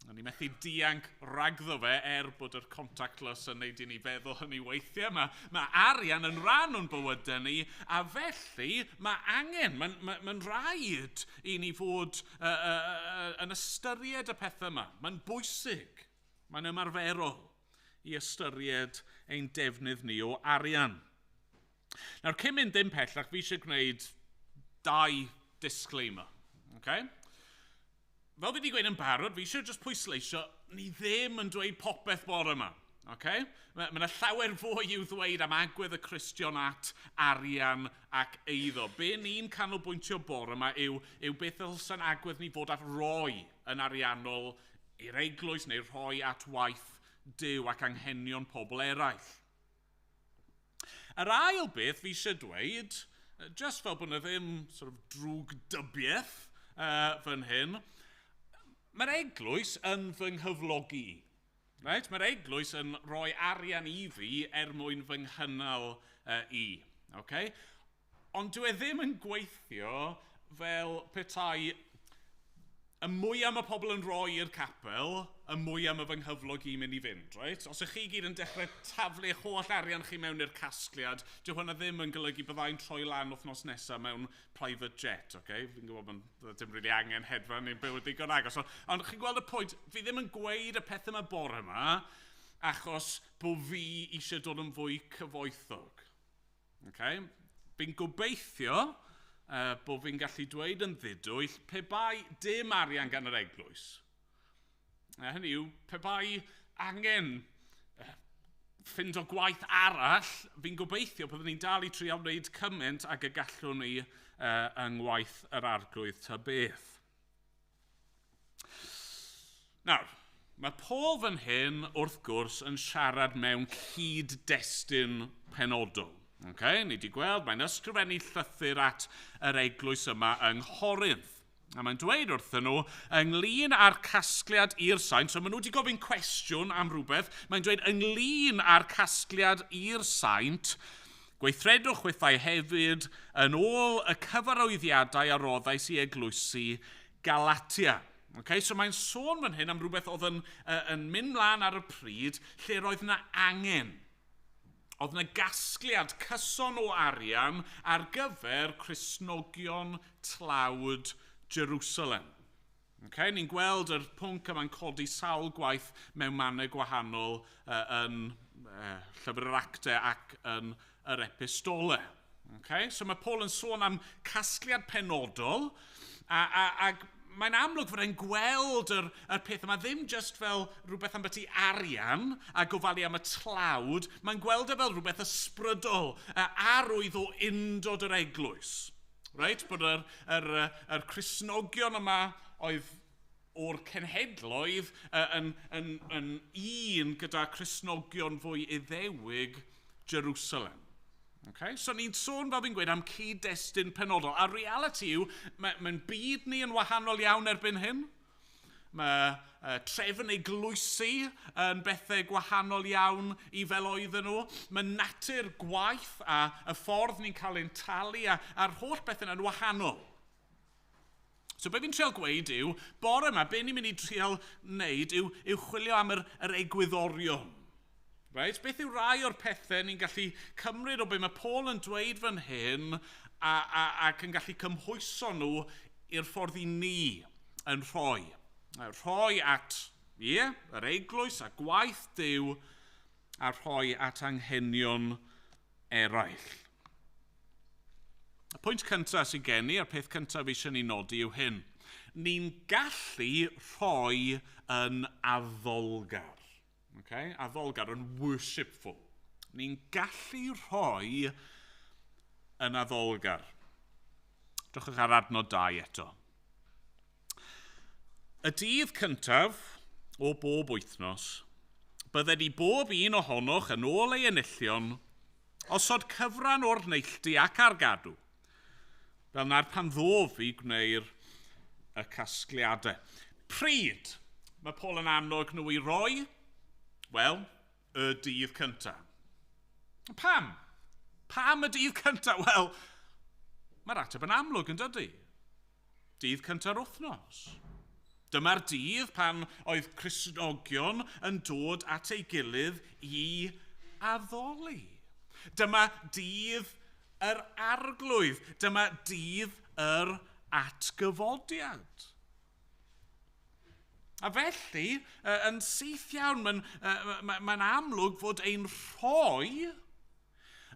A ni methu dianc ragddo fe, er bod yr contactless yn neud i ni feddwl hynny weithiau. Mae arian yn rhan o'n bywydau ni, a felly mae angen, mae'n rhaid i ni fod yn ystyried y pethau yma. Mae'n bwysig, mae'n ymarferol i ystyried ein defnydd ni o arian. Nawr, cyn mynd dim pellach, fi eisiau gwneud dau disclaimer. Okay? Fel fi wedi gweud yn barod, fi eisiau just pwysleisio, ni ddim yn dweud popeth bore yma. Okay? Mae yna llawer fwy i'w ddweud am agwedd y Cristion at arian ac eiddo. Be ni'n canolbwyntio bore yma yw beth ddylsa'n agwedd ni fod at roi yn ariannol i'r eglwys neu rhoi at waith Duw ac anghenion pobl eraill. Yr ail beth fi eisiau dweud, just fel bod yna ddim sort of drwg dybiaeth fan hyn, mae'r eglwys yn fy nghyflogi. Right? Mae'r eglwys yn rhoi arian i fi er mwyn fy nghynnal i. Okay? Ond dwi e ddim yn gweithio fel petai y mwyaf mae pobl yn rhoi i'r capel, y mwyaf mae fy nghyflog i'n mynd i fynd, right? Os ych chi gyd yn dechrau taflu eich holl arian chi mewn i'r casgliad, dyw hwnna ddim yn golygu byddai'n troi lan wythnos nesaf mewn private jet, okay? Fi'n gwybod bod dim really angen hedfan, ni'n byw digon agos. Ond chi'n gweld y pwynt, fi ddim yn gweud y pethau yma bore yma, achos bod fi eisiau dod yn fwy cyfoethog. Okay? Fi'n gobeithio bod fi'n gallu dweud yn ddidwyll pe bai dim arian gan yr eglwys. A hynny yw, pe bai angen ffindo gwaith arall, fi'n gobeithio byddwn ni'n dal i trio wneud cymaint ag y gallwn ni yng ngwaith yr Arglwydd ta beth. Nawr, mae Paul fan hyn, wrth gwrs, yn siarad mewn cyd-destun penodol. Okay? Ni wedi gweld, mae'n ysgrifennu llythyr at yr eglwys yma yng Nghorinth. A mae'n dweud wrthyn nhw ynglyn â'r casgliad i'r saint, so maen nhw wedi gofyn cwestiwn am rhywbeth, mae'n dweud ynglyn â'r casgliad i'r saint, "Gweithredwch chwithau hefyd yn ôl y cyfarwyddiadau a roddais i eglwysi Galatia." Okay, so mae'n sôn fan hyn am rhywbeth oedd yn mynd mlaen ar y pryd lle roedd yna angen. Oedd yna gasgliad cyson o arian ar gyfer Cristnogion tlawd Jerusalem. Okay, ni'n gweld yr pwnc yma'n codi sawl gwaith mewn mannau gwahanol yn Llyfr yr Actau ac yn yr Epistolau. Okay? So mae Paul yn sôn am casgliad penodol a mae'n amlwg fod e'n gweld yr peth yma ddim just fel rhywbeth am byti arian a gofalu am y tlawd, mae'n gweld e fel rhywbeth ysbrydol, arwydd o undod yr eglwys. Right? Bod yr Cristnogion yma oedd o'r cenhedloedd yn un gyda Cristnogion fwy Iddewig Jerusalem. Okay? So ni'n sôn, fel fi'n gweud, am cyd-destun penodol. A reality yw, mae'n byd ni yn wahanol iawn erbyn hyn. Mae trefn eglwysi yn bethau gwahanol iawn i fel oedden nhw. Mae natur gwaith a y ffordd ni'n cael ein talu a'r holl bethau yna'n wahanol. So be fi'n trial gweud yw, bore yma, be ni'n mynd i trial wneud yw chwilio am yr egwyddorion. Right? Beth yw rai o'r pethau ni'n gallu cymryd o be mae Paul yn dweud fan hyn ac yn gallu cymhwyso nhw i'r ffordd i ni yn rhoi. Rhoi at, ie, yr eglwys a gwaith Duw a rhoi at anghenion eraill. Y pwynt cyntaf sydd gen i, a'r peth cyntaf fi eisiau ni nodi yw hyn. Ni'n gallu rhoi yn addolgar. Okay? Addolgar, yn worshipful. Ni'n gallu rhoi yn addolgar. Drychwch ar adnod 2 eto. Y dydd cyntaf o bob wythnos, bydded i bob un ohonoch yn ôl ei enillion osod cyfran o'r neilltu ac ar gadw, fel na'r pan ddof i gwneir y casgliadau. Pryd mae Paul yn annog nhw i roi? Wel, y dydd cyntaf. Pam? Pam y dydd cyntaf? Wel, mae'r ateb yn amlwg yn dydy. Dydd cynta'r wythnos. Dyma'r dydd pan oedd Cristnogion yn dod at ei gilydd i addoli. Dyma dydd yr arglwydd. Dyma dydd yr atgyfodiad. A felly, yn syth iawn, mae'n amlwg fod ein rhoi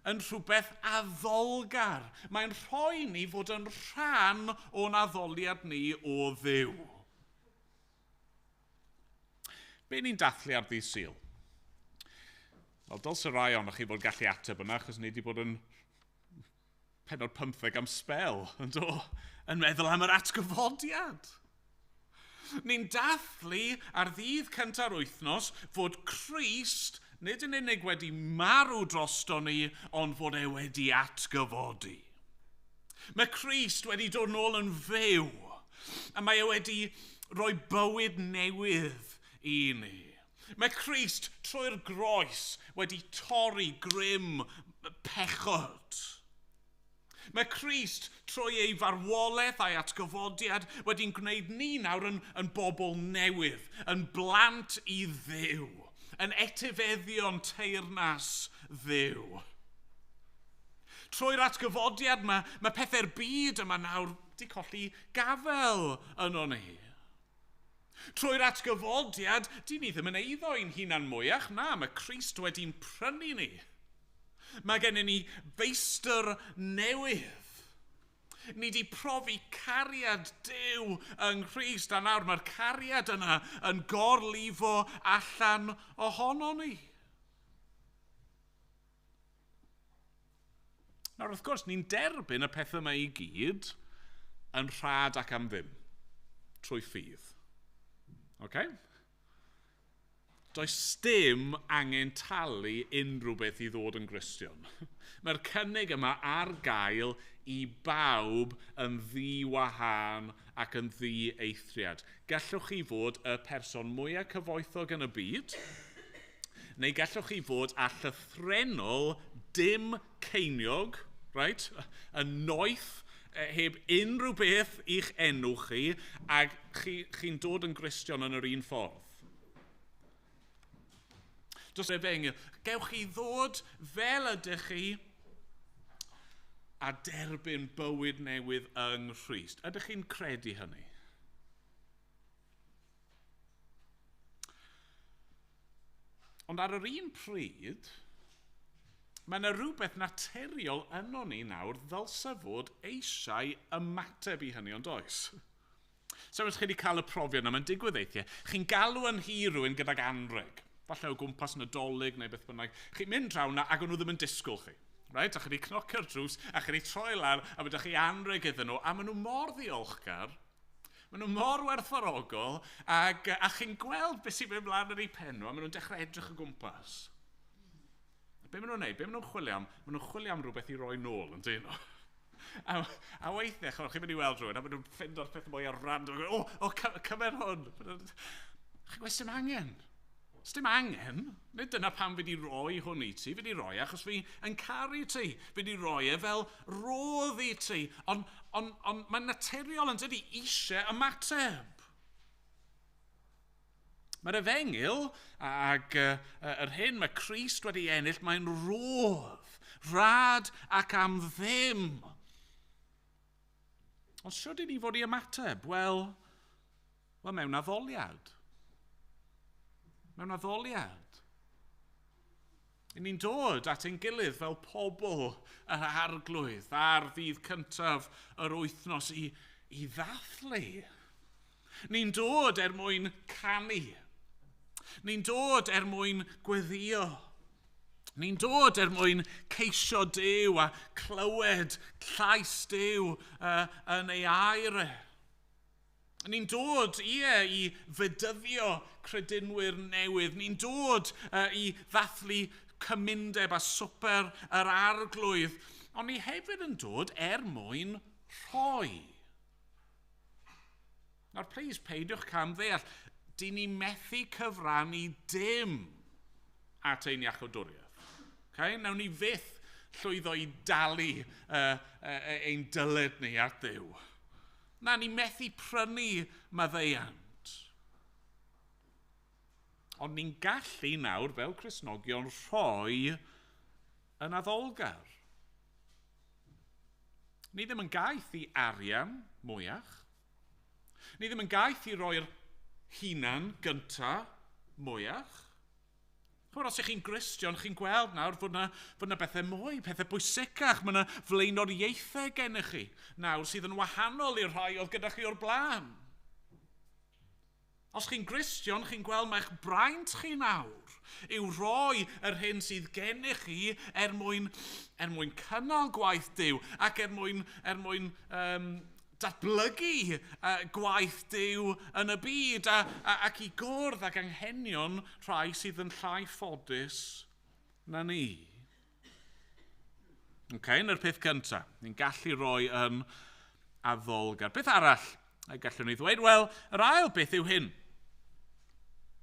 yn rhywbeth addolgar. Mae'n rhoi ni fod yn rhan o'n addoliad ni o Dduw. Be ni'n dathlu ar ddydd Sul? Wel, dylse rai ohonoch chi fod gallu ateb yna, achos ni wedi bod yn pennod 15 am sbel, yn do, yn meddwl am yr atgyfodiad. Ni'n dathlu ar ddydd cynta'r wythnos fod Crist nid yn unig wedi marw drosto ni, ond fod e wedi atgyfodi. Mae Crist wedi dod nôl yn fyw, a mae e wedi rhoi bywyd newydd i ni. Mae Crist trwy'r groes wedi torri grym pechod. Mae Crist trwy ei farwolaeth a'i atgyfodiad wedi'n gwneud ni nawr yn bobl newydd, yn blant i Dduw, yn etifeddion teyrnas Dduw. Trwy'r atgyfodiad mae pethau'r byd yma nawr wedi colli gafel yno ni. Trwy'r atgyfodiad, dyn ni ddim yn eiddo i'n hunan mwyach, na, mae Crist wedi'n prynu ni. Mae gennym ni feistr newydd. Ni wedi profi cariad Duw yng Nghrist, a nawr mae'r cariad yna yn gorlifo allan ohono ni. Nawr, wrth gwrs, ni'n derbyn y pethau yma i gyd yn rhad ac am ddim, trwy ffydd. Okay? Does dim angen talu unrhyw beth i ddod yn Gristion. Mae'r cynnig yma ar gael i bawb yn ddiwahân ac yn ddieithriad. Gallwch chi fod y person mwyaf cyfoethog yn y byd, neu gallwch chi fod â llythrennol dim ceiniog, right? Yn noeth, heb unrhyw beth i'ch enw chi, ac chi'n dod yn Gristion yn yr un ffordd. Dros efengyl, gewch chi ddod fel ydych chi a derbyn bywyd newydd yng Nghrist. Ydych chi'n credu hynny? Ond ar yr un pryd, mae yna rhywbeth naturiol yno ni nawr ddylse fod eisiau ymateb i hynny, ond oes? So os chi wedi cael y profiad yna, mae'n digwydd weithiau, chi'n galw yn hir rhywun gydag anrheg, falle o gwmpas Nadolig neu beth bynnag, chi'n mynd draw na ac o'n nhw ddim yn disgwyl chi. Right? A chi wedi cnocio'r drws, a chi wedi troi lawr, a mae chi anrheg iddyn nhw, a maen nhw mor ddiolchgar. Maen nhw mor werthfawrogol, ac, a chi'n gweld beth sy'n mynd mlaen yn eu pen nhw, a maen nhw'n dechrau edrych o gwmpas. A be maen nhw'n neud? Be maen nhw'n chwilio am? Maen nhw'n chwilio am rhywbeth i roi nôl, yn dyn nhw. A, a weithiau, chimod, chi'n mynd i weld rhywun, a maen nhw'n ffindo'r peth mwy ar random. O, o, cymer hwn. Chi'n gweld, dim angen. Sdim angen. Nid dyna pam fi wedi rhoi hwn i ti. Fi wedi rhoi achos fi yn caru ti. Fi wedi rhoi e fel rodd i ti. Ond on, on, mae'n naturiol yn dydy eisiau ymateb. Mae'r efengyl ac yr hyn mae Crist wedi ennill, mae'n rodd, rhad ac am ddim. Ond sut i ni fod i ymateb? Wel, well, mewn addoliad. Mewn addoliad. I ni'n dod at ein gilydd fel pobl yr arglwydd ar ddydd cyntaf yr wythnos i, i ddathlu. Ni'n dod er mwyn canu. Ni'n dod er mwyn gweddio. Ni'n dod er mwyn ceisio Duw a clywed llais Duw yn ei air e. Ni'n dod, ie, i fedyddio credinwyr newydd. Ni'n dod i ddathlu cymundeb a swper yr arglwydd. Ond ni hefyd yn dod er mwyn rhoi. Nawr, please, peidiwch cam ddeall. Dyn ni methu cyfrannu dim at ein iachawdwriaeth. Okay? Nawn ni fyth llwyddo i dalu ein dyled ni at Dduw. Na, ni methu prynu maddeuant. Ond ni'n gallu nawr, fel Cristnogion, rhoi yn addolgar. Ni ddim yn gaeth i arian mwyach. Ni ddim yn gaeth i roi'r hunan gynta mwyach. Chymod, os ych chi'n Gristion, chi'n gweld nawr fod yna, fod yna bethau mwy, pethau bwysicach, mae yna flaenoriaethau gennych chi nawr sydd yn wahanol i'r rhai oedd gyda chi o'r blaen. Os chi'n Gristion, chi'n gweld mai'ch braint chi nawr yw rhoi yr hyn sydd gennych chi er mwyn, er mwyn cynnal gwaith Duw ac er mwyn, er mwyn um, datblygu uh, gwaith Duw yn y byd a, a, ac i gwrdd ag anghenion rhai sydd yn llai ffodus na ni. Okay, yna'r peth cyntaf, ni'n gallu rhoi yn addolgar. Beth arall y gallwn ni ddweud? Wel, yr ail beth yw hyn.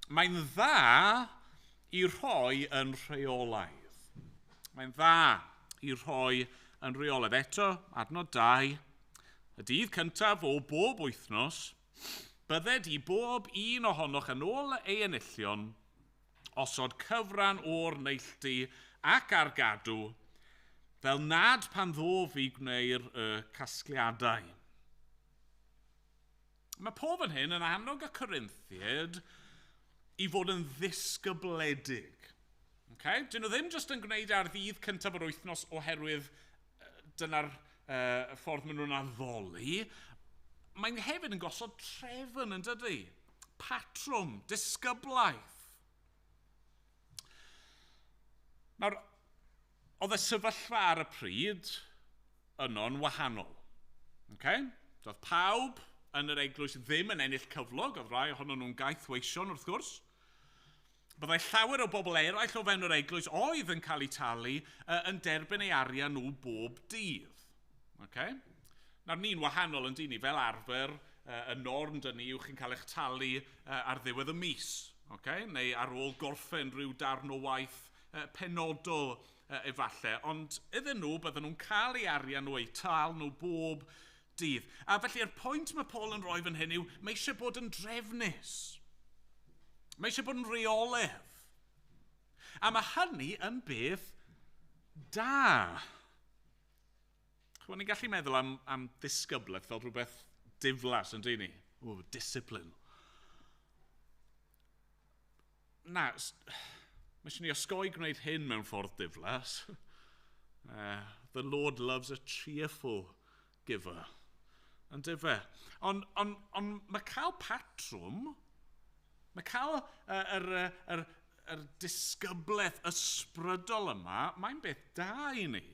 Mae'n dda i rhoi yn rheolaidd. Mae'n dda i rhoi yn rheolaidd. Eto, adnod 2, y dydd cyntaf o bob wythnos, bydded i bob un ohonoch yn ôl ei enillion osod cyfran o'r neilltu ac ar gadw, fel nad pan ddof i gwneir y casgliadau. Mae Paul fan hyn yn annog y Corinthiaid i fod yn ddisgybledig. Okay? Dyn nhw ddim jyst yn gwneud ar ddydd cyntaf yr wythnos oherwydd dyna'r uh, ffordd maen nhw'n addoli. Mae'n hefyd yn gosod trefn yn dydy. Patrwm, disgyblaeth. Nawr, oedd y sefyllfa ar y pryd yno'n wahanol. Okay? Doedd pawb yn yr eglwys ddim yn ennill cyflog, oedd rai ohonyn nhw'n gaethweision wrth gwrs. Byddai llawer o bobl eraill o fewn yr eglwys oedd yn cael eu talu uh, yn derbyn ei arian nhw bob dydd. Okay? Nawr, ni'n wahanol yn dyn ni, fel arfer, uh, y norm dyn ni yw chi'n cael eich talu uh, ar ddiwedd y mis, okay? Neu ar ôl gorffen rhyw darn o waith uh, penodol uh, efallai. Ond iddyn nhw, bydden nhw'n cael eu arian nhw, eu tal nhw bob dydd. A felly'r pwynt mae Paul yn rhoi fan hyn yw, mae eisiau bod yn drefnus. Mae eisiau bod yn rheoledd. A mae hynny yn beth da. Chymod, ni'n gallu meddwl am, am ddisgyblaeth fel rhywbeth diflas yn dyn ni. O, discipline. Na, mae eisiau ni osgoi gwneud hyn mewn ffordd diflas. The Lord loves a cheerful giver. Yn dyfe. Ond on, on, mae cael patrwm, mae cael yr, yr, yr, yr disgyblaeth ysbrydol yma, mae'n beth da i ni.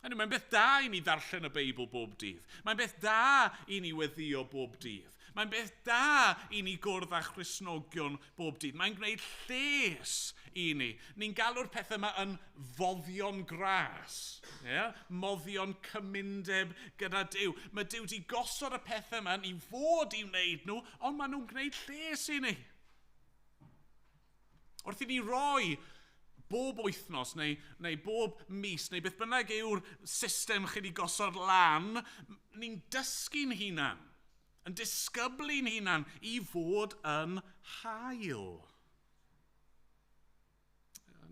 Hynny, mae'n beth da i ni ddarllen y Beibl bob dydd. Mae'n beth da i ni weddio bob dydd. Mae'n beth da i ni gwrdd â Christnogion bob dydd. Mae'n gwneud lles i ni. Ni'n galw'r pethau yma yn foddion gras. Yeah? Moddion cymundeb gyda Duw. Mae Duw wedi gosod y pethau yma i fod i wneud nhw, ond maen nhw'n gwneud lles i ni. Wrth i ni roi bob wythnos neu bob mis neu beth bynnag yw'r system chi wedi gosod lan, ni'n dysgu'n hunan, yn disgyblu'n hunan i fod yn hael.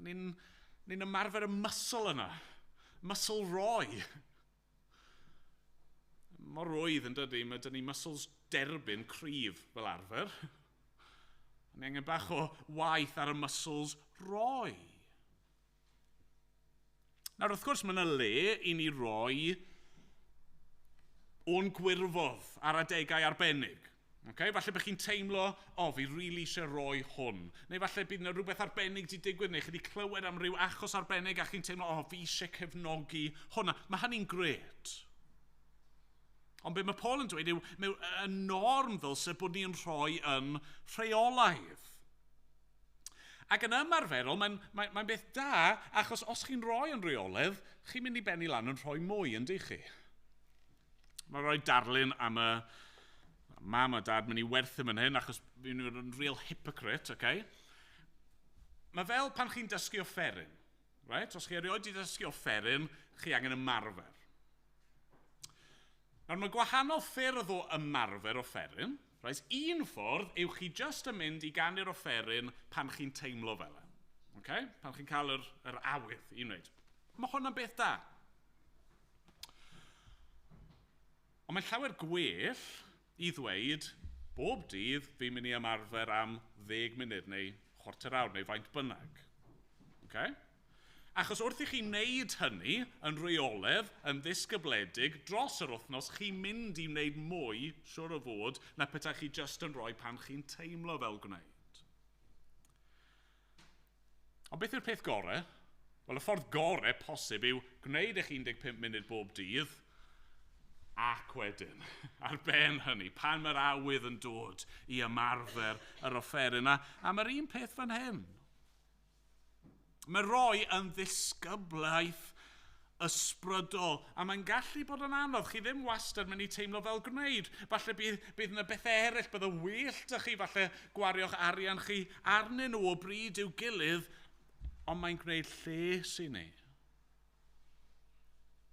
Ni'n ymarfer y muscle yna, muscle roi. Mor rwydd yn dydy, mae dyn ni muscles derbyn cryf fel arfer. Ni angen bach o waith ar y muscles roi. Nawr, wrth gwrs, mae yna le i ni roi o'n gwirfodd ar adegau arbennig. Okay? Falle bod chi'n teimlo, o, fi rili eisiau rhoi hwn. Neu falle bydd yna rhywbeth arbennig wedi digwydd, neu chi wedi clywed am ryw achos arbennig a chi'n teimlo, o, fi eisiau cefnogi hwnna. Mae hynny'n gret. Ond be mae Paul yn dweud yw, mewn y norm ddylse bod ni'n rhoi yn rheolaidd. Ac yn ymarferol, mae'n beth da, achos os chi'n rhoi yn rheolaidd, chi'n mynd i bennu lan yn rhoi mwy, yn dych chi? Mae'n rhoi darlun am y mam a dad mynd i werthu fan hyn, achos fi'n mynd yn real hypocrite, okay? Mae fel pan chi'n dysgu offeryn, right? Os chi erioed wedi dysgu offeryn, chi angen ymarfer. Nawr, mae gwahanol ffyrdd o ymarfer offeryn. Right? Un ffordd yw chi just yn mynd i ganu'r offeryn pan chi'n teimlo fel e. Okay? Pan chi'n cael yr awydd i wneud. Mae hwnna'n beth da. Ond mae'n llawer gwell i ddweud, bob dydd fi'n mynd i ymarfer am 10 munud neu chwarter awr neu faint bynnag. Okay? Achos wrth i chi wneud hynny yn rheolaidd, yn ddisgybledig, dros yr wythnos, chi'n mynd i wneud mwy, siwr o fod, na petai chi just yn rhoi pan chi'n teimlo fel gwneud. Ond beth yw'r peth gorau? Wel, y ffordd gorau posib yw gwneud eich 15 munud bob dydd, ac wedyn, ar ben hynny, pan mae'r awydd yn dod i ymarfer yr offeryn yna, a mae'r un peth fan hyn. Mae roi yn ddisgyblaeth ysbrydol, a mae'n gallu bod yn anodd. Chi ddim wastad mynd i teimlo fel gwneud. Falle bydd yna bethau eraill, bydd y well da chi, falle gwario'ch arian chi arnyn nhw o bryd i'w gilydd, ond mae'n gwneud lles i ni.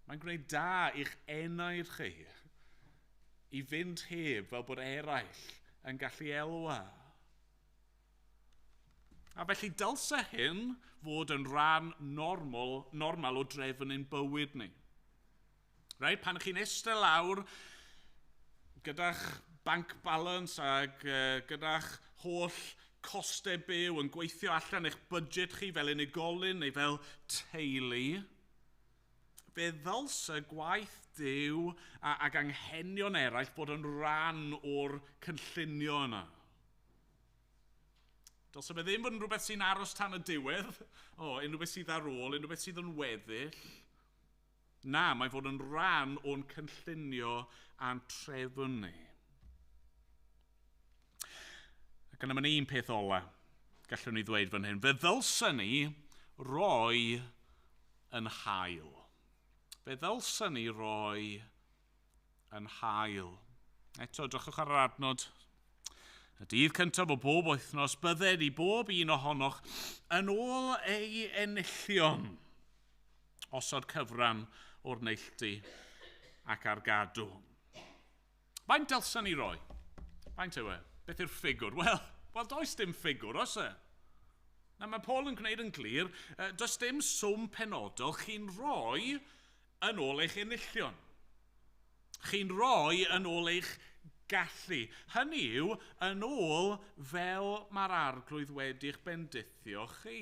Mae'n gwneud da i'ch enaid chi i fynd heb fel bod eraill yn gallu elwa. A felly dylse hyn fod yn rhan normal o drefn ein bywyd ni. Right? Pan chi'n eistedd lawr gyda'ch bank balance ac gyda'ch holl costau byw yn gweithio allan eich budget chi fel unigolyn neu fel teulu, fe ddylse gwaith Duw ac anghenion eraill bod yn rhan o'r cynllunio yna. Dylse fe ddim bod yn rhywbeth sy'n aros tan y diwedd, o, unrhyw beth sydd ar ôl, unrhyw beth sydd yn weddill. Na, mae fod yn rhan o'n cynllunio a'n trefn ni. Ac yna mae'n un peth ola, gallwn ni ddweud fan hyn. Fe ddylsen ni roi yn hael. Fe ddylsen ni roi yn hael. Eto, drychwch ar yr adnod. Y dydd cyntaf o bob wythnos, bydded i bob un ohonoch yn ôl ei enillion, osod cyfran o'r neilltu ac ar gadw. Faint dylsen ni roi? Faint yw e? Beth yw'r ffigwr? Wel, does dim ffigwr, oes e? Na, mae Paul yn gwneud yn glir, does dim swm penodol chi'n rhoi yn ôl eich enillion. Chi'n rhoi yn ôl eich gallu. Hynny yw, yn ôl fel mae'r arglwydd wedi'ch bendithio chi.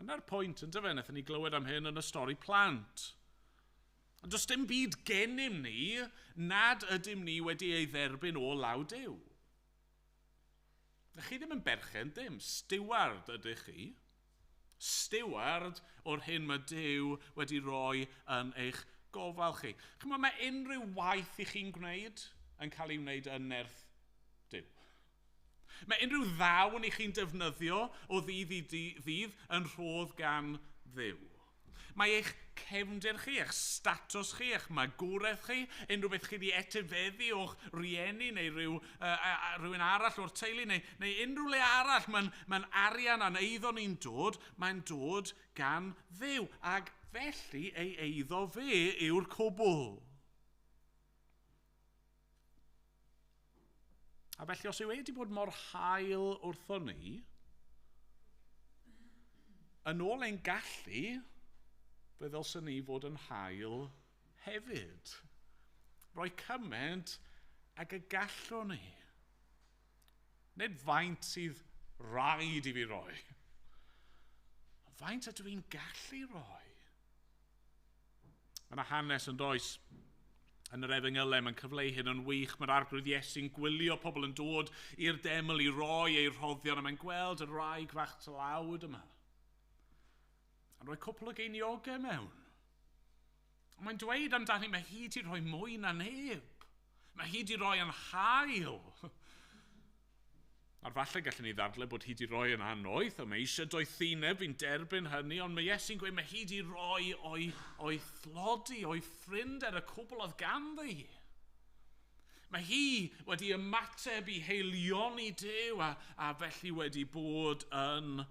Yna'r pwynt, yn dyfe, wnaethon ni glywed am hyn yn y stori plant. Ond does dim byd gennym ni nad ydym ni wedi ei dderbyn o law Duw. Chi ddim yn berchen dim, steward ydych chi. Steward o'r hyn mae Duw wedi rhoi yn eich gofal chi. Chimod, mae unrhyw waith i chi'n gwneud yn cael ei wneud yn nerth Duw. Mae unrhyw ddawn i chi'n defnyddio o ddydd i ddydd yn rhodd gan Dduw. Mae eich cefndir chi, eich statws chi, eich magwraeth chi, unrhyw beth chi wedi etifeddu o'ch rieni neu rhywun arall o'r teulu neu unrhyw le arall, mae'n arian a'n eiddo ni'n dod, mae'n dod gan Dduw. Ac felly ei eiddo fe yw'r cwbl. A felly os yw e wedi bod mor hael wrtho ni, yn ôl ein gallu, fe ddylswn ni fod yn hael hefyd. Rhoi cymaint ag y gallwn ni. Nid faint sydd rhaid i fi roi. Faint ydw i'n gallu roi? Mae yna hanes yn does yn yr Efengylau, mae'n cyfleu hyn yn wych. Mae'r Arglwydd Iesu'n gwylio pobl yn dod i'r deml i roi eu rhoddion, a mae'n gweld y wraig fach tlawd yma. A'n rhoi cwpl o geiniogau mewn. Ond mae'n dweud amdani, mae hi wedi rhoi mwy na neb. Mae hi wedi rhoi yn hael. A'r falle gallwn ni ddadle bod hi wedi rhoi yn annoeth, a mae eisiau doethineb, fi'n derbyn hynny, ond mae Iesu'n gweud mae hi wedi rhoi o'i thlodi, o'i ffrinder, y cwbl oedd ganddi. Mae hi wedi ymateb i haelioni Duw a felly wedi bod yn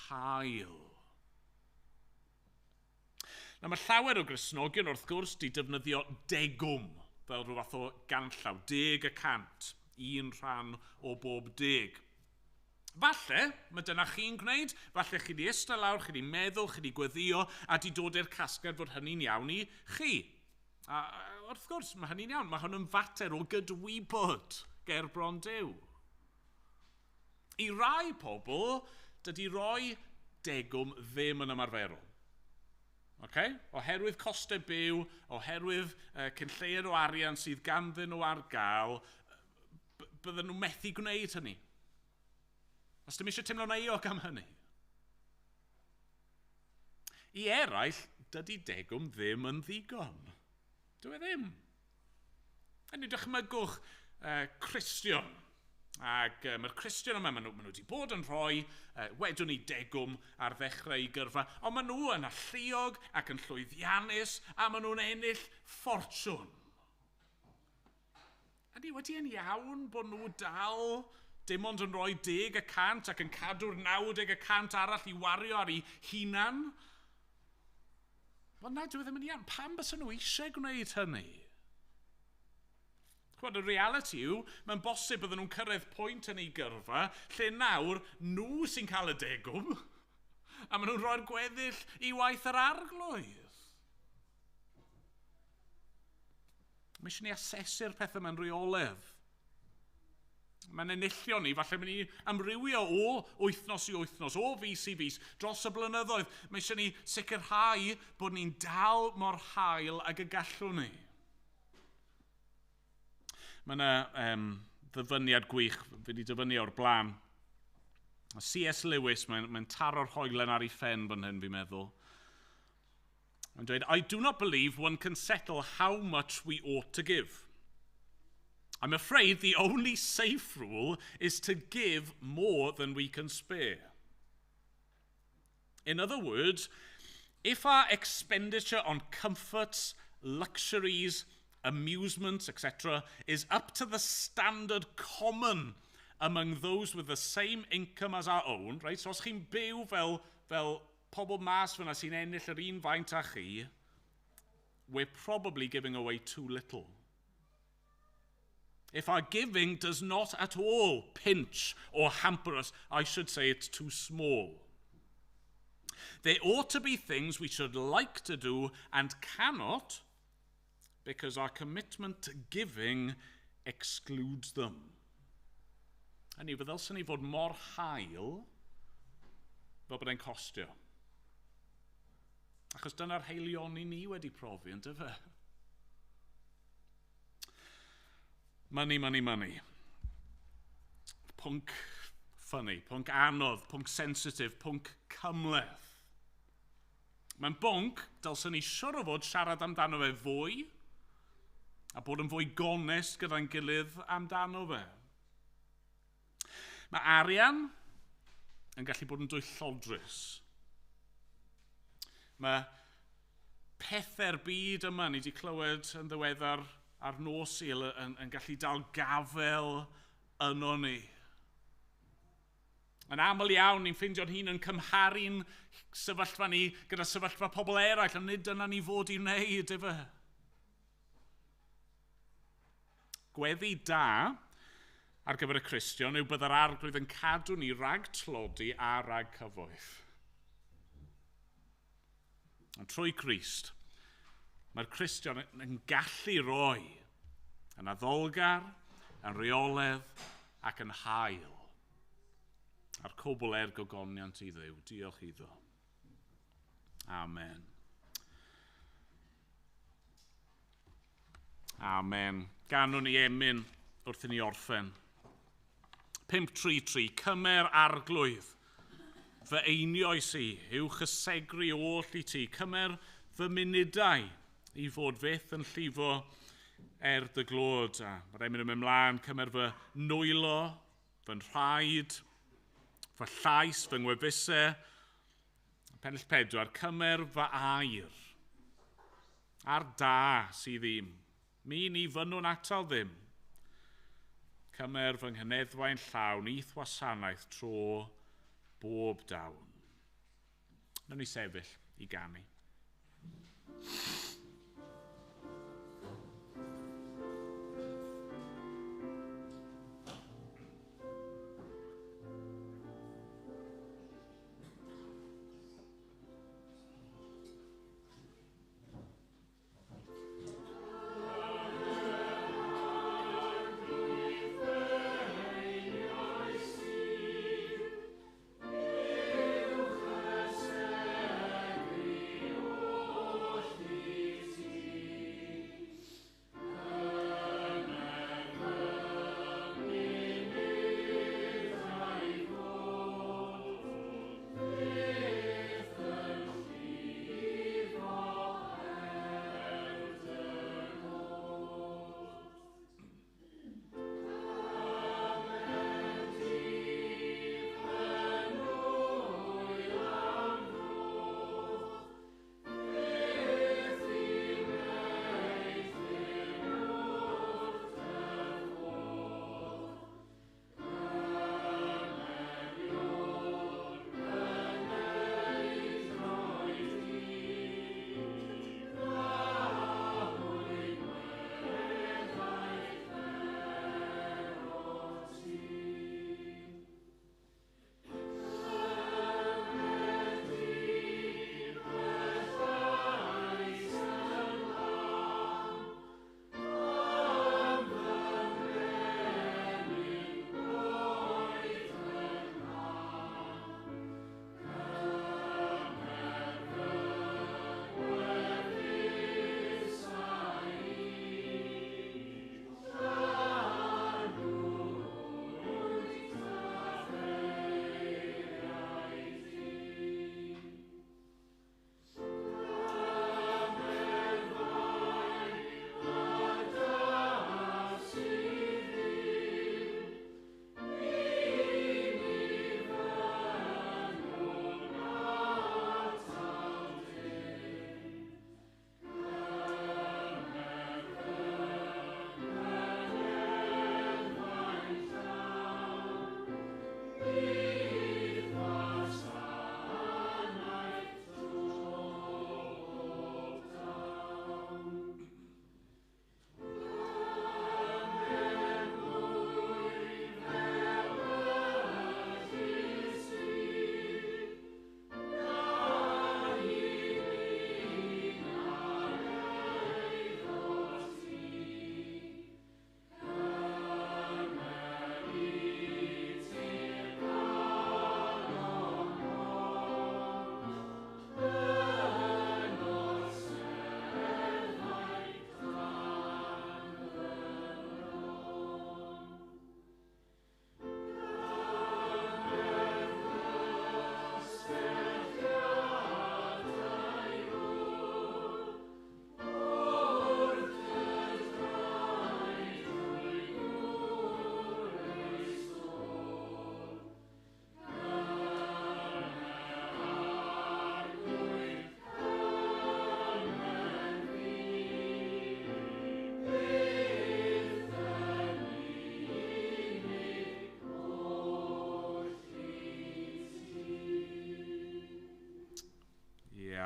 hael. Nawr, mae llawer o Gristnogion wrth gwrs di defnyddio degwm fel rhyw fath o ganllaw, 10%, un rhan o bob 10. Falle, mae dyna chi'n gwneud, falle chi di eistedd lawr, chi di meddwl, chi di gweddio, a di dod i'r casgliad fod hynny'n iawn i chi. A wrth gwrs, mae hynny'n iawn, mae hwn yn fater o gydwybod ger bron Duw. I rai pobl, dydy roi degwm ddim yn ymarferol. Okay? Oherwydd costau byw, oherwydd cyn lleied o arian sydd ganddyn nhw ar gael, bydden nhw methu gwneud hynny. Os dim eisiau teimlo'n euog am hynny. I eraill, dydy degwm ddim yn ddigon. Dyw e ddim. Hynny, dychmygwch Cristion. Ac mae'r Cristion yma, maen nhw wedi bod yn rhoi, wedwn ni degwm ar ddechrau eu gyrfa, ond maen nhw yn alluog ac yn llwyddiannus, a maen nhw'n ennill ffortiwn. Ydy wedi yn iawn bod nhw dal dim ond yn rhoi 10% ac yn cadw'r 90% arall i wario ar eu hunan? Wel na, dyw e ddim yn iawn. Pam bysen nhw eisiau gwneud hynny? Chwbod, y reality yw, mae'n bosib bydden nhw'n cyrraedd pwynt yn eu gyrfa lle nawr nhw sy'n cael y degwm a maen nhw'n rhoi'r gweddill i waith yr Arglwydd. Mae eisiau ni asesu'r pethau mewn rheoledd. Mae'n enillion ni, falle mynd i amrywio o wythnos i wythnos, o fis i fis, dros y blynyddoedd. Mae eisiau ni sicrhau bod ni'n dal mor hael ag y gallwn ni. Mae yna ddyfyniad gwych, fi wedi dyfynnu o'r blaen. C.S. Lewis, mae'n taro'r hoelen ar ei phen fan hyn, fi'n meddwl. Mae'n dweud, I do not believe one can settle how much we ought to give. I'm afraid the only safe rule is to give more than we can spare. In other words, if our expenditure on comforts, luxuries, amusements, etc., is up to the standard common among those with the same income as our own, right? So os chi'n byw fel pobl mas fyna sy'n ennill yr un faint â chi, we're probably giving away too little. If our giving does not at all pinch or hamper us, I should say it's too small. There ought to be things we should like to do and cannot because our commitment to giving excludes them. Hynny, fe ddylswn ni fod mor hael fel bod e'n costio. Achos dyna'r haelioni ni wedi profi, yn dyfe? Money, money, money. Pwnc funny, pwnc anodd, pwnc sensitif, pwnc cymhleth. Mae'n bwnc dylswn ni siwr o fod siarad amdano fe fwy, A bod yn fwy gonest gyda'n gilydd amdano fe. Mae arian yn gallu bod yn dwyllodrus. Mae pethau'r byd yma ni wedi clywed yn ddiweddar ar nos Sul yn gallu dal gafel yno ni. Yn aml iawn, ni'n ffeindio'n hun yn cymharu'n sefyllfa ni gyda sefyllfa pobl eraill, ond nid dyna ni fod i wneud, efe. Gweddi da ar gyfer y Cristion yw byddai'r Arglwydd yn cadw ni rhag tlodi a rhag cyfoeth. Ond trwy Crist, mae'r Cristion yn gallu roi yn addolgar, yn rheoledd ac yn hael. A'r cwbl er gogoniant i Dduw. Diolch iddo. Amen. Amen. Ganwn ni emyn wrth i ni orffen. 533. Cymer Arglwydd fy einioes i, yw chysegru oll i ti. Cymer fy munudau i fod fyth yn llifo er dy glod. A mae'r emyn yn mynd mlaen, cymer fy nwylo, fy nhraed, fy llais, fy ngwefusau. Pennill 4, cymer fy air. A'r da sydd ddim. Mi ni fynnwn atal ddim. Cymer fy nghyneddfau'n llawn i'th wasanaeth tro bob dawn. Nawn ni sefyll i ganu. Uwch y segri oll.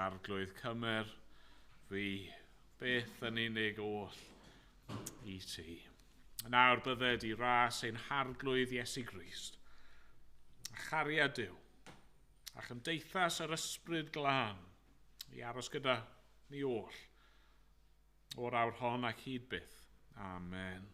Arglwydd, cymer fi, beth yn unig oll i ti. Nawr bydded i ras ein Harglwydd Iesu Grist, a chariad Duw, a chymdeithas yr Ysbryd Glân, i aros gyda ni oll, o'r awr hon ac hyd byth. Amen.